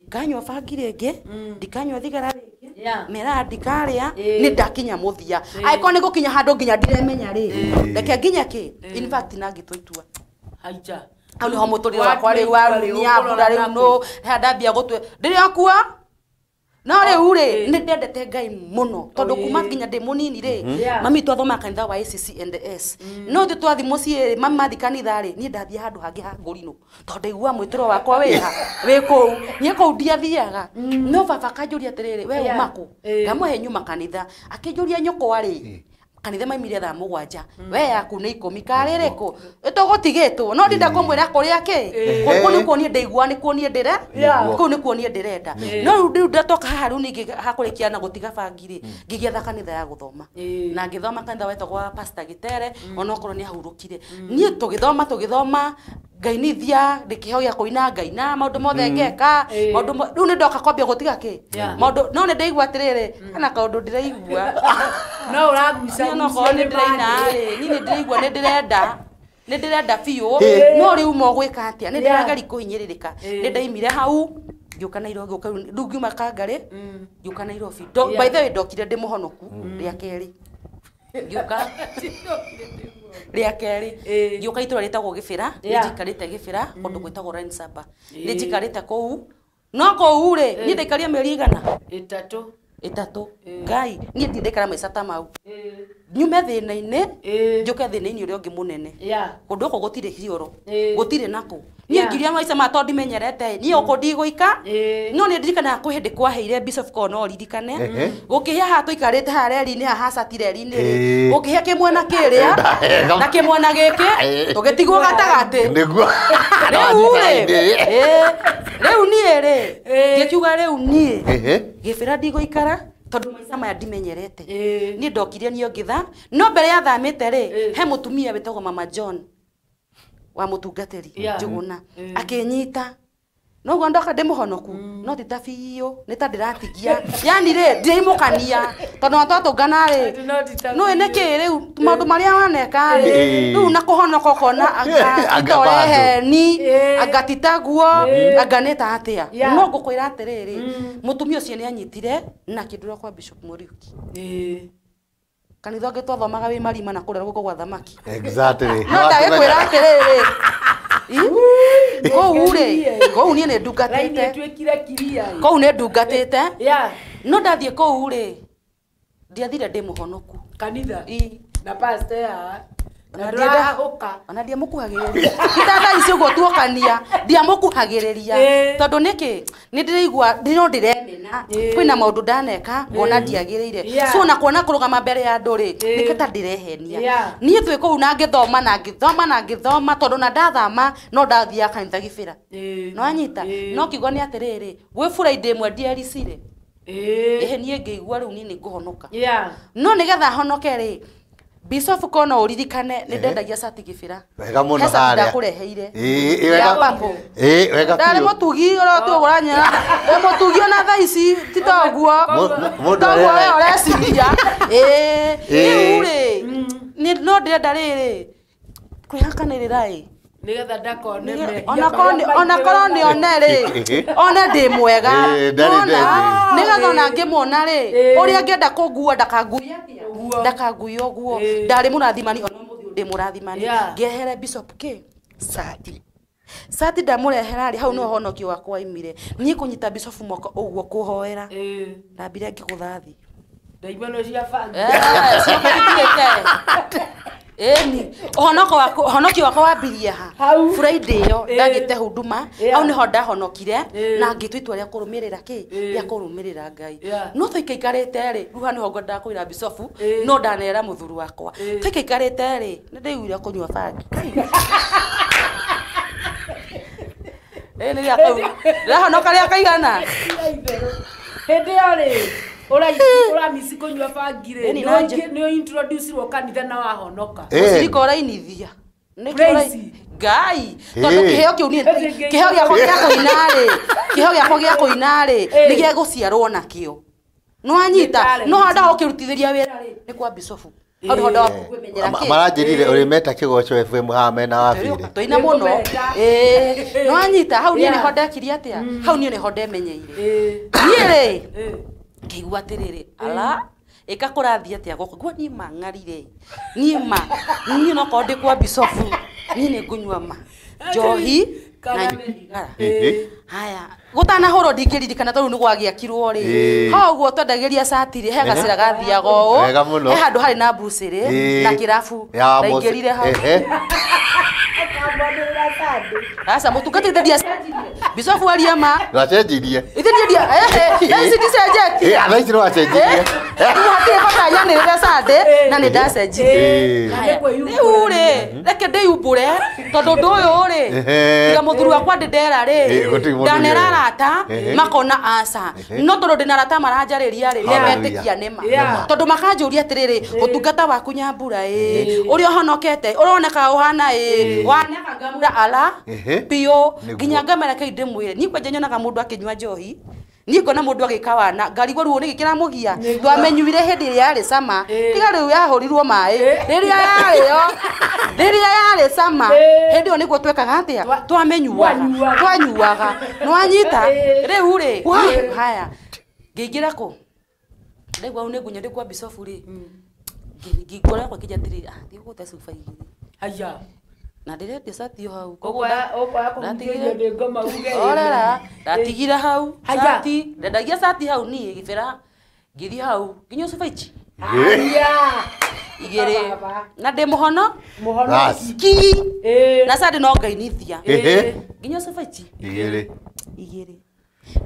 ndikanyua bangi rĩngĩ, ndikanyua thigara rĩngĩ, mĩraa ndikarĩa, nĩ ndakinya mũthia. Angĩkorwo nĩ gũkinya handũ nginya ndiremenya rĩ, reke nginya kĩ, in fact na ngĩtua itua. Hau nĩho mũtũrĩre wakwa rĩu warunia mbura rĩu nũ, haha ndambia gũtue, ndĩrĩ okua. No rĩu rĩ, nĩ ndendete Ngai mũno tondũ kuma nginya ndĩ mũnini rĩ, mami twathomaga kanitha wa ACC and S. No ithuĩ twathiĩ mũciĩ rĩ, mami mathiĩ kanitha rĩ, niĩ ndathiĩ handũ hangĩ ha ngũrinũ tondũ ndaiguaga mwĩtĩro wakwa wĩha wĩ kũu. Niĩ kũu ndiathiaga. No baba akanjũria atĩrĩrĩ, we uma kũ? Ngamũhe nyuma kanitha. Akĩnjũria nyũkwa rĩ, kanitha maimire thaa 7, we yaku nĩ 10 karĩ rĩkũ? Tũgũtigĩtwo. No ndinda kũmwĩra kũrĩa kĩ? Kũu nĩkuo niĩ ndaigua, nĩkuo niĩ ndĩre, kũu nĩkuo niĩ ndĩrenda. No rĩu ndatoka haha rĩu ningĩ hakũrĩkia na gũtiga bangi rĩ, ngĩgĩetha kanitha ya gũthoma. Na ngĩthoma kanitha wetagwo wa Pastor Gĩtere, onokorwo nĩ ahurũkire. Niĩ tũgĩthoma ngainithia, ndĩkĩheo gĩa kũina ngaina, maũndũ mothe ngeka, maũndũ rĩu nĩ ndoka kwambia gũtiga kĩ? Maũndũ, no nĩ ndaigua atĩrĩrĩ, hena kaũndũ ndĩraigua. No ũragucagucia No korwo nĩ ndĩraina rĩ, niĩ nĩ ndĩraigua nĩ ndĩrenda. Nĩ ndĩrenda biũ, no rĩu mogwĩka atĩa? Nĩ ndĩrageria kũhinyĩrĩrĩka. Nĩ ndaimire hau, ngĩũka Nairobi, ngĩũka rĩu ngiuma Kangarĩ, ngĩũka Nairobi. By the way, ndokire ndĩ mũhonoku rĩa kerĩ. Ngĩũka rĩa kerĩ, ngĩũka itũra rĩtagwo Gĩbĩra, nĩ njikarĩte Gĩbĩra, kũndũ gwĩtagwo Line Saba. Nĩ njikarĩte kũu. No kũu rĩ, niĩ ndaikaria mĩeri igana? Ĩtatũ. Ngai, niĩ ndirĩ ndaikara maica ta mau. Nyume thĩna-inĩ, njũke thĩna-inĩ ũrĩa ũngĩ mũnene. Kũndũ gũkũ gũtirĩ hiũrũ, gũtirĩ nakũ. Niĩ ngiria maica ma tondũ ndimenyerete, niĩ gũkũ ndigũika. No nĩ ndirikanaga kwĩ hĩndĩ kwaheire Bishop korwo no ũririkane. Gũkĩhĩa haha tũikarĩte haha reri-inĩ, haha hacati reri-inĩ rĩ. Gũkĩhĩa kĩmwena kĩrĩa, na kĩmwena gĩkĩ, tũgĩtigwo gatagatĩ. Nĩguo. Rĩu rĩ, Rĩu niĩ rĩ ngĩkiuga rĩu niĩ gĩbĩra ndigũikara tondu maica maya ndimenyerete. Niĩ ndokire niĩ ngĩtha no mbere ya thamĩte rĩ he mũtumia wĩtagwo Mama John wa mũtungatĩri Njuguna akĩnyita noguo ndoka ndĩmũhonoku no ti ta biũ nĩ ta ndĩratigia yani rĩ ndĩimũkania tondũ ona twatũngana rĩ nũĩ nĩkĩ rĩu maũndũ marĩa waneka rĩ rĩu na kũhonoka ũkona anga tita ũreheni anga ti taguo anga nĩ ta atĩa no ngũkwĩra atĩrĩrĩ mũtumia ũcio nĩ anyitire na akĩndwara kwa Bishop Muriuki kanitha ũngĩ twathomaga wĩ marima na kũrĩa gũkũ gwa thamaki. Exactly. No ndagĩkwĩra atĩrĩrĩ kũu rĩ kũu niĩ nĩ ndungatĩte kũu nĩ ndungatĩte no ndathiĩ kũu rĩ ndiathire ndĩ mũhonoku kanitha na pastor na ndĩrahũka ona ndiamũkuhagĩrĩria ita thaa ici ũguo tuokania ndiamũkuhagĩrĩria tondũ nĩkĩ nĩ ndĩraigua no ndĩremena kwĩna maũndũ ndaneka ngona ndiagĩrĩire so na kuona kũrũgama mbere ya andũ rĩ nĩkĩ ta ndĩrehenia niĩ twĩ kũu na ngĩthoma na ngĩthoma na ngĩthoma tondũ na ndathama no ndathiaga kanitha gĩbĩra no anyita no kiugo nĩ atĩrĩrĩ gwĩ Friday ĩmwe ndiericire ĩhĩ niĩ ngĩigua rĩu niĩ nĩ ngũhonoka no nĩgetha honoke rĩ Bishop kono uririkane nĩ ndendagia cati gĩbĩra. Wega mũno harĩa. Ndakũreheire. Ĩĩ wega. Ĩĩ wega biũ. Ndarĩ mũtugi ũrĩa tũgũra nyera. Ndĩ mũtugi ona thaa ici ti ta ũguo. Mũndũ ũrĩa we ũreciria. Ĩĩ rĩu rĩ no ndĩrenda rĩrĩ kwĩhakanĩrĩra ĩ. Nĩgetha ndakone mehia. Ona korwo nĩ one rĩ one ndĩ mwega. Nĩgetha ona ngĩmuona rĩ ũrĩa angĩenda kũngua ndakanguie atĩa ndakanguie ũguo ndarĩ mũrathimani ona ũmũthĩ ndĩ mũrathimani ngehere Bishop kĩ cati cati ndamũrehera rĩ hau no honokio wakwa waimire niĩ kũnyita Bishop moko ũguo kũhoera ndambire ngĩgũtha thĩ ndaimano cia bangi ĩni ũhonoko wakwa ũhonokio wakwa wambirie ha Friday ĩyo ndagĩte huduma hau nĩho ndahonokire na ngĩtua itua rĩa kũrũmĩrĩra kĩ rĩa kũrũmĩrĩra Ngai no tũikaikarĩte rĩ rĩu haha nĩho ngwendaga kwĩra Bishop no ndanera mũthuri wakwa tũikaikarĩte rĩ nĩ ndĩiguire kũnyua bangi ĩĩ nĩ rĩrahonoka rĩa kaigana hĩndĩ ĩyo rĩ uramisi kunyua bangi rĩ nĩ introduce-irwo kanitha na wahonoka ũcirika ũrainithia Ngai tondũ kĩheo kĩu niĩ kĩheo gĩakwa gĩa kũina rĩ kĩheo gĩakwa gĩa kũina rĩ nĩ gĩa gũciarwo nakĩo no anyita no handaga ũkĩrutithĩria wĩra rĩ nĩ kwa Bishop hau nĩho ndaga kwĩmenyera kĩ maranjĩrire ũrĩ meta Kĩgoco FM haha mena wabire tũina mũno ĩĩ no anyita hau niĩ nĩho ndekirie atĩa hau niĩ nĩho ndemenyeire niĩ rĩ ngĩigua atĩrĩrĩ ala ĩka kũrathiĩ atĩa gũkũ ngua niĩ mang'arire niĩ ma niĩ no korwo ndĩ kwa Bishop niĩ nĩ ngũnyua ma njohi na thigara haya gũtanahũrwo ndingĩririkana tondũ nĩ gwagĩakirwo rĩ ho ũguo twendagĩria cati rĩ he gacĩra gathiaga ũũ he handũ harĩ na mbucĩrĩ na kĩrabu ndaingĩrire hau Asa mũtungatĩri ndiacenjirie Bishop aria ma ndacenjirie ithe ndia thaa ici ndicenjetie thaa ici nĩwacenjirie rĩu hatirĩ bata nyanĩrĩre Sunday na nĩ ndacenjirie rĩu rĩ reke ndĩumbũre tondũ ũndũ ũyũ rĩ tiga mũthuri wakwa ndĩndera rĩ ndanera arata makona aca no tondũ ndĩna arata maranjarĩria rĩ nĩmetĩkia nĩma tondũ makanjũria atĩrĩrĩ ũtungata waku Nyambura ĩ ũrĩa ũhonokete ũroneka ũhana ĩ waneka ngamũra ala biũ nginya ngamera kei ndĩmwĩre niĩ kwanja nyonaga mũndũ akĩnyua njohi niĩ ngona mũndũ agĩka wana ngarigwo ruo nĩkĩ kĩramũgia twamenyuire hĩndĩ ĩrĩa yarĩ cama tiga rĩu yahũrirwo maĩ rĩrĩa yarĩo rĩrĩa yarĩ cama hĩndĩ ĩyo nĩguo twekaga atĩa twamenyuaga twanyuaga nĩwanyita rĩu rĩ haya ngĩingĩra kũ ndaigua hau nĩ ngunya ndĩ kwa Bishop rĩ ngĩngora yakwa ngĩnja atĩrĩrĩ thiĩ ũgũte cuba igĩrĩ haya na ndĩrendia cati hau orera ndatigire hau cati ndendagia cati hau niĩ gĩbĩra ngĩthiĩ hau nginya cuba ici igĩrĩ na ndĩ mũhono ki na cati no ngainithia nginya cuba ici igĩrĩ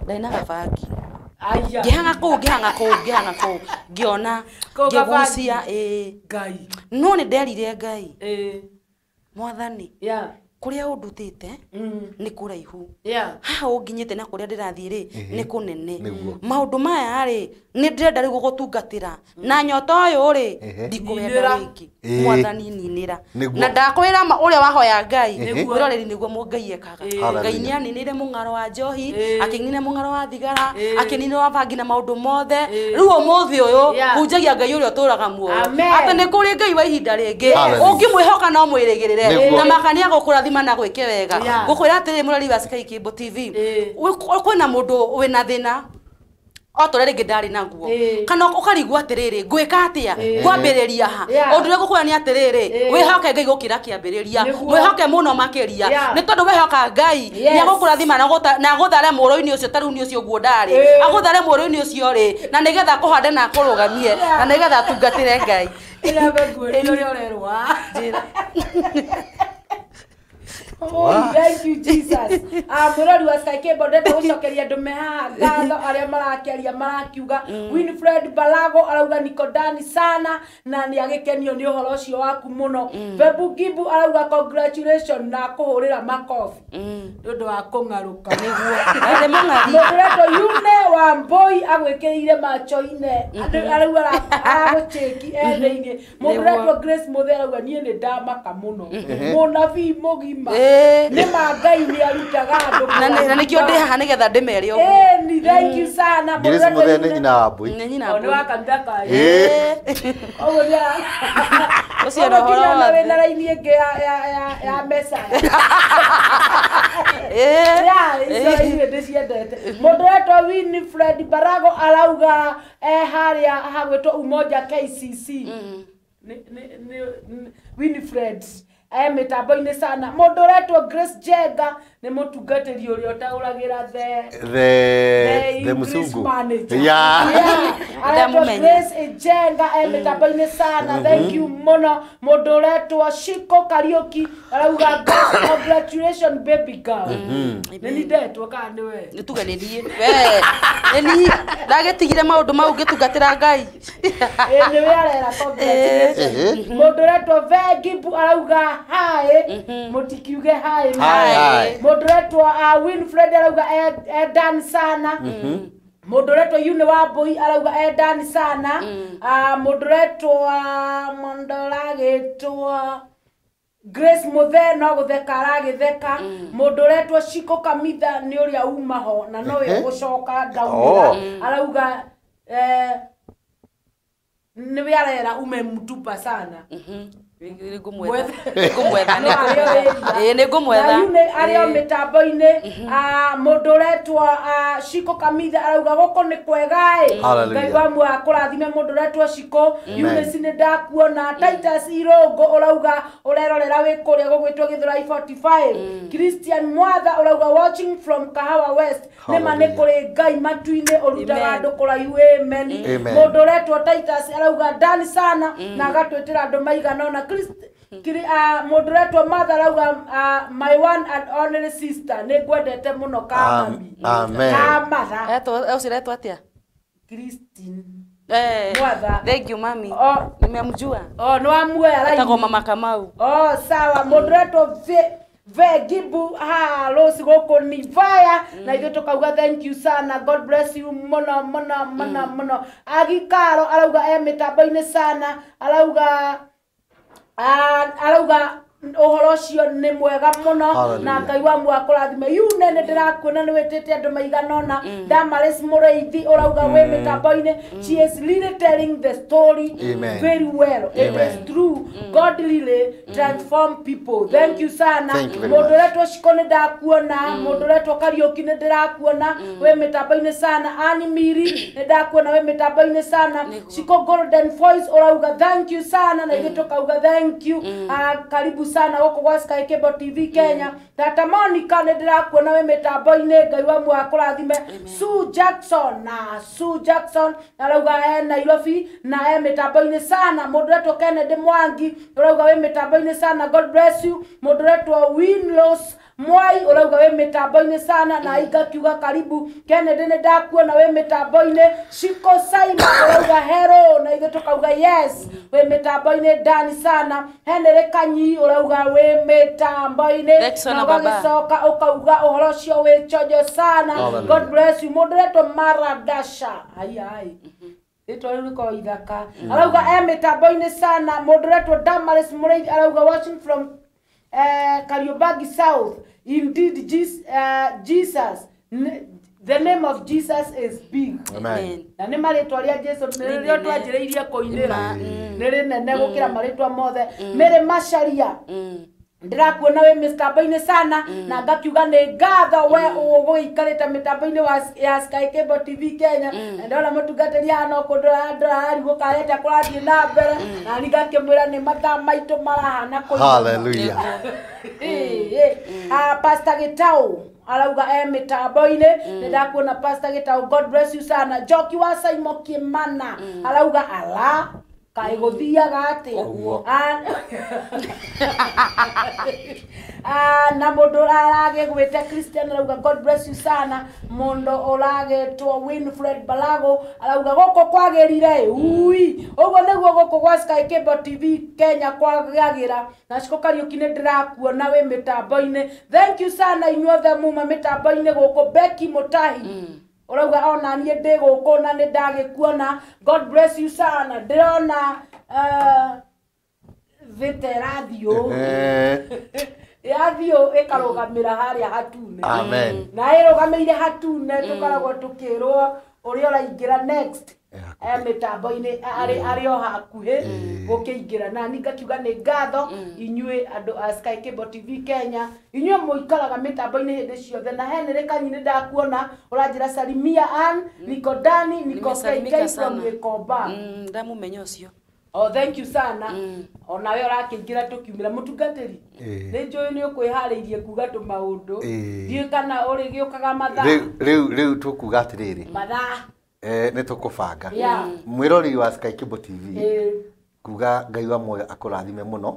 ndarĩ na gabangi ngĩhang'a kũu ngĩhang'a kũu ngĩhang'a kũu ngĩona ngĩgucia ĩĩ no nĩ nderire Ngai mwathani Kuria undutite ni kuraihu haha unginyite na kuria ndirathie ri ni kunene maundu maya ri ni ndirenda riu gugutungatira na nyota uyu ri ndikuwenda ringi mwathani ninira na ndakwira uria wahoya Ngai mwiroreri niguo Ngai ekaga Ngai ni aninire mung'aro wa njohi akinine mung'aro wa thigara akinine wa bangi na maundu mothe riu umuthi uyu hunjagia Ngai uria uturaga muoyo ati ni kuri Ngai wa ihinda ringi ungimwihoka no mwirigirire na makania gukurathima na gwike wega gukwira atiri murari wa Sky Cable TV kwina mundu wina thina o tore ringi ndari naguo kana ukarigwo atiriri ngwika atia ngwambiriria ha undu uria ngukwira ni atiriri wihoke Ngai gukira kiambiriria wihoke muno makiria ni tondu wihoka Ngai ni agukurathima na aguthare mworo-ini ucio ta riu ni ucio guo ndari aguthare mworo-ini ucio ri na nigetha kuhande na akurugamie na nigetha atungatire Ngai Oh, thank you Jesus. Murori wa Sky Cable ndenda gucokeria ndume haha ngatho aria marakiaria marakiuga Winfred Balago arauga niko ndani sana na ni agikenio ni uhoro ucio waku muno. Bebu Gibu arauga congratulations na kuhurira makofi ni undu wa kung'aruka niguo ari mung'ari. Mũndũ Yune wa Mboi agwikirire macho-ine arauga aragucheki ene-ini. Mũndũ ũretwo Grace Muthe arauga nie ni ndamaka muno munabii mugima ni ma Ngai ni arutaga andu na nikio ndi haha nigetha ndimere uguo. Ni thank you sana. Grace Muthe ni nyina wa Mbui. Ni nyina wa Mbui. Ni wa kanitha ka. Uguo ni ucio no horo na wina raini ingi ya mesa. Ya icio icio ndiciendete. Mundu wetwo Winfred Barago arauga haria hagwitwo Umoja KCC. Ni Winfred mitambo-inĩ sana. Mũndũ ũretwo Grace Jenga nĩ mũtungatĩri ũrĩa ũtaũragĩra the musungu. Yeah. Aretwo Grace Jenga mitambo-inĩ sana. Thank you mũno. Mũndũ ũretwo Shiko Kariuki arauga congratulations baby girl. Nĩ ndetwo kana nĩ we? Nĩ tuge nĩ niĩ. We nĩ niĩ ndagĩtigire maũndũ mau ngĩtungatĩra Ngai. Nĩ we arera congratulations. Mũndũ ũretwo Vengibu arauga hi mutikiuge hi hi. Mũndũ ũretwo Winfred arauga dan sana. Mũndũ ũretwo Yune wa Mbui arauga dan sana. Mũndũ ũretwo mũndũ Grace Muthe no gutheka aragitheka. Mũndũ ũretwo Shiko Kamitha nĩ ũrĩa uma ho na nowe gũcoka ndaumĩra arauga nĩwe arera umemtupa sana. Nĩngũmwetha arĩ o mĩtambo-inĩ. Mũndũ ũretwo Shiko Kamitha arauga gũkũ nĩ kwega ĩ Ngai wa muoyo akũrathime. Mũndũ ũretwo Shiko Eunice nĩ ndakuona. Titus Irũngũ ũrauga ũrerorera wĩ kũrĩa gũgwĩtwo Gĩthũrai 45. Christian Mwatha ũrauga watching from Kahawa West. Nĩma nĩ kũrĩ Ngai matu-inĩ ũrutaga andũ kũraihu. Amen. Mũndũ ũretwo Titus arauga ndani sana na agatwĩtĩra andũ maigana ũna. Mũndũ ũretwo Martha arauga my one and only sister nĩ ngwendete mũno kamami. Amen. Kamatha. Ũcio ũretwo atĩa? Christine Mwatha. Thank you mami. Nimemjua. Nĩ wamuoya raini. Etagwo Mama Kamau. Sawa. Mũndũ ũretwo Vegibu ha Rose gũkũ ni vaya na ithuĩ tũkauga thank you sana. God bless you mũno mũno mũno mũno. Agikaro arauga mĩtambo-inĩ sana. Arauga ũhoro ũcio nĩ mwega mũno na Ngai wa muoyo akũrathime. Yune nĩ ndĩrakuona nĩ wĩtĩte andũ maigana ũna. Damaris Mũrĩithi ũrauga wĩ mĩtambo-inĩ. She is really telling the story very well. It is true. God really transform people. Thank you sana. Mũndũ ũretwo Shiko nĩ ndakuona. Mũndũ ũretwo Kariũki nĩ ndĩrakuona wĩ mĩtambo-inĩ sana. Annie Miri nĩ ndakuona wĩ mĩtambo-inĩ sana. Shiko Golden Voice ũrauga thank you sana na ithuĩ tũkauga thank you. Karibu sana gũkũ gwa Sky Cable TV Kenya. Tata Monica nĩ ndĩrakuona wĩ mĩtambo-inĩ. Ngai wa muoyo akũrathime. Sue Jackson na Sue Jackson arauga Nairobi na mĩtambo-inĩ sana. Mũndũ ũretwo Kennedy Mwangi ũrauga wĩ mĩtambo-inĩ sana. God bless you. Mũndũ ũretwo Winlos Mwai ũrauga wĩ mĩtambo-inĩ sana na ingakiuga karibu. Kennedy nĩ ndakuona wĩ mĩtambo-inĩ. Shiko Saima ũrauga hello na ithuĩ tũkauga yes wĩ mĩtambo-inĩ ndani sana. Henry Kanyi ũrauga wĩ mĩtambo-inĩ na ũgagĩcoka ũkauga ũhoro ũcio wĩ chonjo sana. God bless you. Mũndũ ũretwo Maradasha ai ai rĩtwa rĩu rĩkoragwo ithaka arauga e mĩtambo-inĩ sana. Mũndũ ũretwo Damaris Mũrĩithi arauga watching from Kariobangi South. Indeed Jesus, the name of Jesus is big. Amen. Na nĩ marĩtwa rĩa Jesu nĩrĩo twanjĩrĩirie kũinĩra nĩ rĩnene gũkĩra marĩtwa mothe. Mary Macharia ndĩrakuona wĩ mĩtambo-inĩ sana na ngakiuga nĩ ngatho we ũgũikarĩte mĩtambo-inĩ ya Sky Cable TV Kenya. Na ndona mũtungatĩri haha no kũndora kareta kũrathiĩ na mbere na niĩ ngakĩmwĩra nĩ mathaa maitũ marahana kũigana. Hallelujah. Pastor Gitau arauga e mĩtambo-inĩ nĩ ndakuona Pastor Gitau, God bless you sana. Njoki wa Saimo Kimana arauga ala kaĩ gũthiaga atĩa na mũndũ aragĩgwĩte Christian arauga God bless you sana. Mũndũ ũragĩtwo Winfred Balago arauga gũkũ kwagĩrire ui ũguo nĩguo gũkũ gwa Sky Cable TV Kenya kwagĩra. Na Shiko Kariũki nĩ ndĩrakuona wĩ mĩtambo-inĩ. Thank you sana inyuothe muma mĩtambo-inĩ gũkũ. Becky Mutahi ũrauga ona niĩ ndĩ gũkũ na nĩ ndagĩkuona, God bless you sana. Ndĩrona vita ĩrathiũ ĩrathiũ ĩkarũgamĩra harĩa hatune. Amen. Na ĩrũgamĩire hatune tũkoragwo tũkĩrwo ũrĩa ũraingĩra next mĩtambo-inĩ arĩ o hakuhĩ gũkĩingĩra. Na niĩ ngakiuga nĩ ngatho inyuĩ andũ a Sky Cable TV Kenya, inyuĩ mũikaraga mĩtambo-inĩ hĩndĩ ciothe. Na Henry Kanyi nĩ ndakuona ũranjĩra salimia Ann, niko Dani, niko KK from Gĩkomba. Ndamũmenya ũcio. Oh, thank you sana. Onawe ũrakĩingĩra tũkiumĩra mũtungatĩri nĩ njũĩ nĩ ũkwĩharĩirie kuga tũmaũndũ ndiũĩ kana ũrĩgĩũkaga mathaa rĩu tũkuga atĩrĩrĩ mathaa nĩ tũkũbanga mwĩroreri wa Sky Cable TV kuga Ngai wa muoyo akũrathime mũno.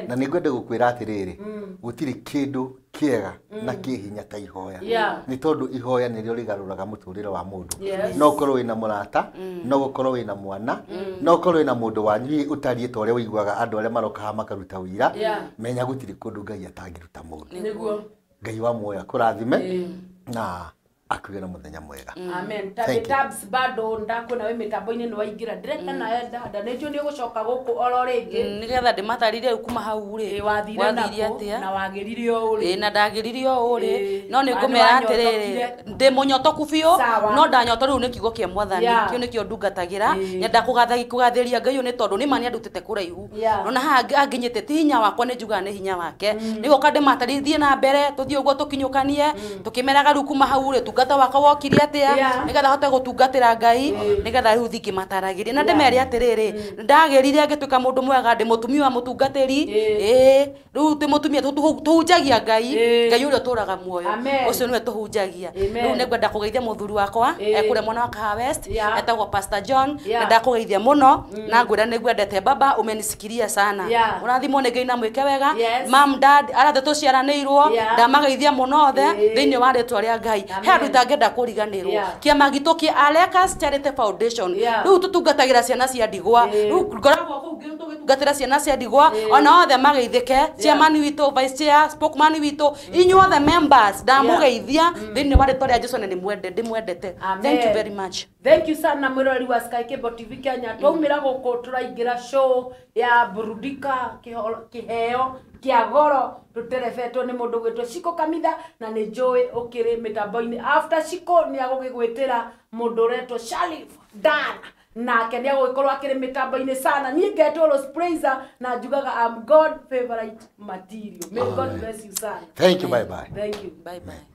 Na nĩ ngwenda gũkwĩra atĩrĩrĩ gũtirĩ kĩndũ kĩega na kĩhinya ta ihoya nĩ tondũ ihoya nĩrĩo rĩgarũraga mũtũrĩre wa mũndũ. No ũkorwo wĩna mũrata, no ũkorwo wĩna mwana, no ũkorwo wĩna mũndũ wanyu ũtariĩ ta ũrĩa ũiguaga andũ arĩa maroka haha makaruta ũira. Menya gũtirĩ kũndũ Ngai atangĩruta mũndũ. Nĩguo Ngai wa muoyo akũrathime na akuge na muthenya mwega. Amen. Tabs bado ndakuona we mitambo-inĩ nĩ waingĩra ndireka nawe ndanda nĩ njũĩ nĩ ũgũcoka gũkũ oro rĩngĩ nigetha ndĩmatarire kuma hau rĩ wathire nakũ na wagĩrire o ũrĩ na ndagĩrire o ũrĩ no nĩ ngũmera atĩrĩrĩ ndĩ mũnyotoku biũ no ndanyoto rĩu nĩ kiugo kĩa mwathani kĩu nĩkĩo ndungatagĩra nyenda kũgathĩria Ngai nĩ tondũ nĩ ma nĩandutĩte kũraihu nona haha anginyĩte ti hinya wakwa nĩ njugaga nĩ hinya wake nĩgũka ndĩmatarithie thiĩ na mbere tũthiĩ ũguo tũkinyũkanie tũkĩmeraga rĩu kuma hau rĩ tungata wakwa wokire atia nigetha hote gutungatira Ngai nigetha riu thingi mataragĩrie na ndimere atiriri ndagĩrire ngĩtuĩka mũndũ mwega ndi mũtumia wa mũtungatĩri riu ti mũtumia tũhunjagia Ngai Ngai ũrĩa ũtũraga muoyo ũcio nĩwe tũhunjagia riu nĩngwenda kũgeithia mũthuri wakwa ekũrĩa mwena wa Kahawa West etagwo Pastor John ndakũgeithia mũno na ngwĩra nĩngwendete baba umenisikiria sana ũrathimwo nĩ Ngai na mwĩke wega mam dad arathe tũciaranĩirwo ndamageithia mũno othe thĩinĩ wa rĩtwa rĩa Ngai he andũ itangĩenda kũriganĩrwo kĩama gitũ kĩa Alekas Charity Foundation rĩu tũtungatagĩra ciana cia ndigwa rĩu ngoragwo kũu tũgĩtungatĩra ciana cia ndigwa ona othe mageithĩke chairman witũ vice chair spokesman witũ inyuothe members ndamũgeithia thĩinĩ wa rĩtwa rĩa Jesũ na nĩmwendete thank you very much. Thank you sana mwiroreri wa Sky Cable TV Kenya twaumĩra gũkũ tũraingĩra show ya burudika kĩheo kĩa goro tũterebetwo nĩ mũndũ gwĩtwo Shiko Kamitha na nĩ njũĩ ũkĩrĩ mĩtambo-inĩ after Shiko nĩ agũgĩgwĩtĩra mũndũ ũretwo Sharif Dan nake nĩ agũgĩkorwo akĩrĩ mĩtambo-inĩ sana niĩ ngetwo Rose Praiser na njugaga I'm God favorite material. May God bless you sana. Thank you. Bye bye. Thank you. Bye bye.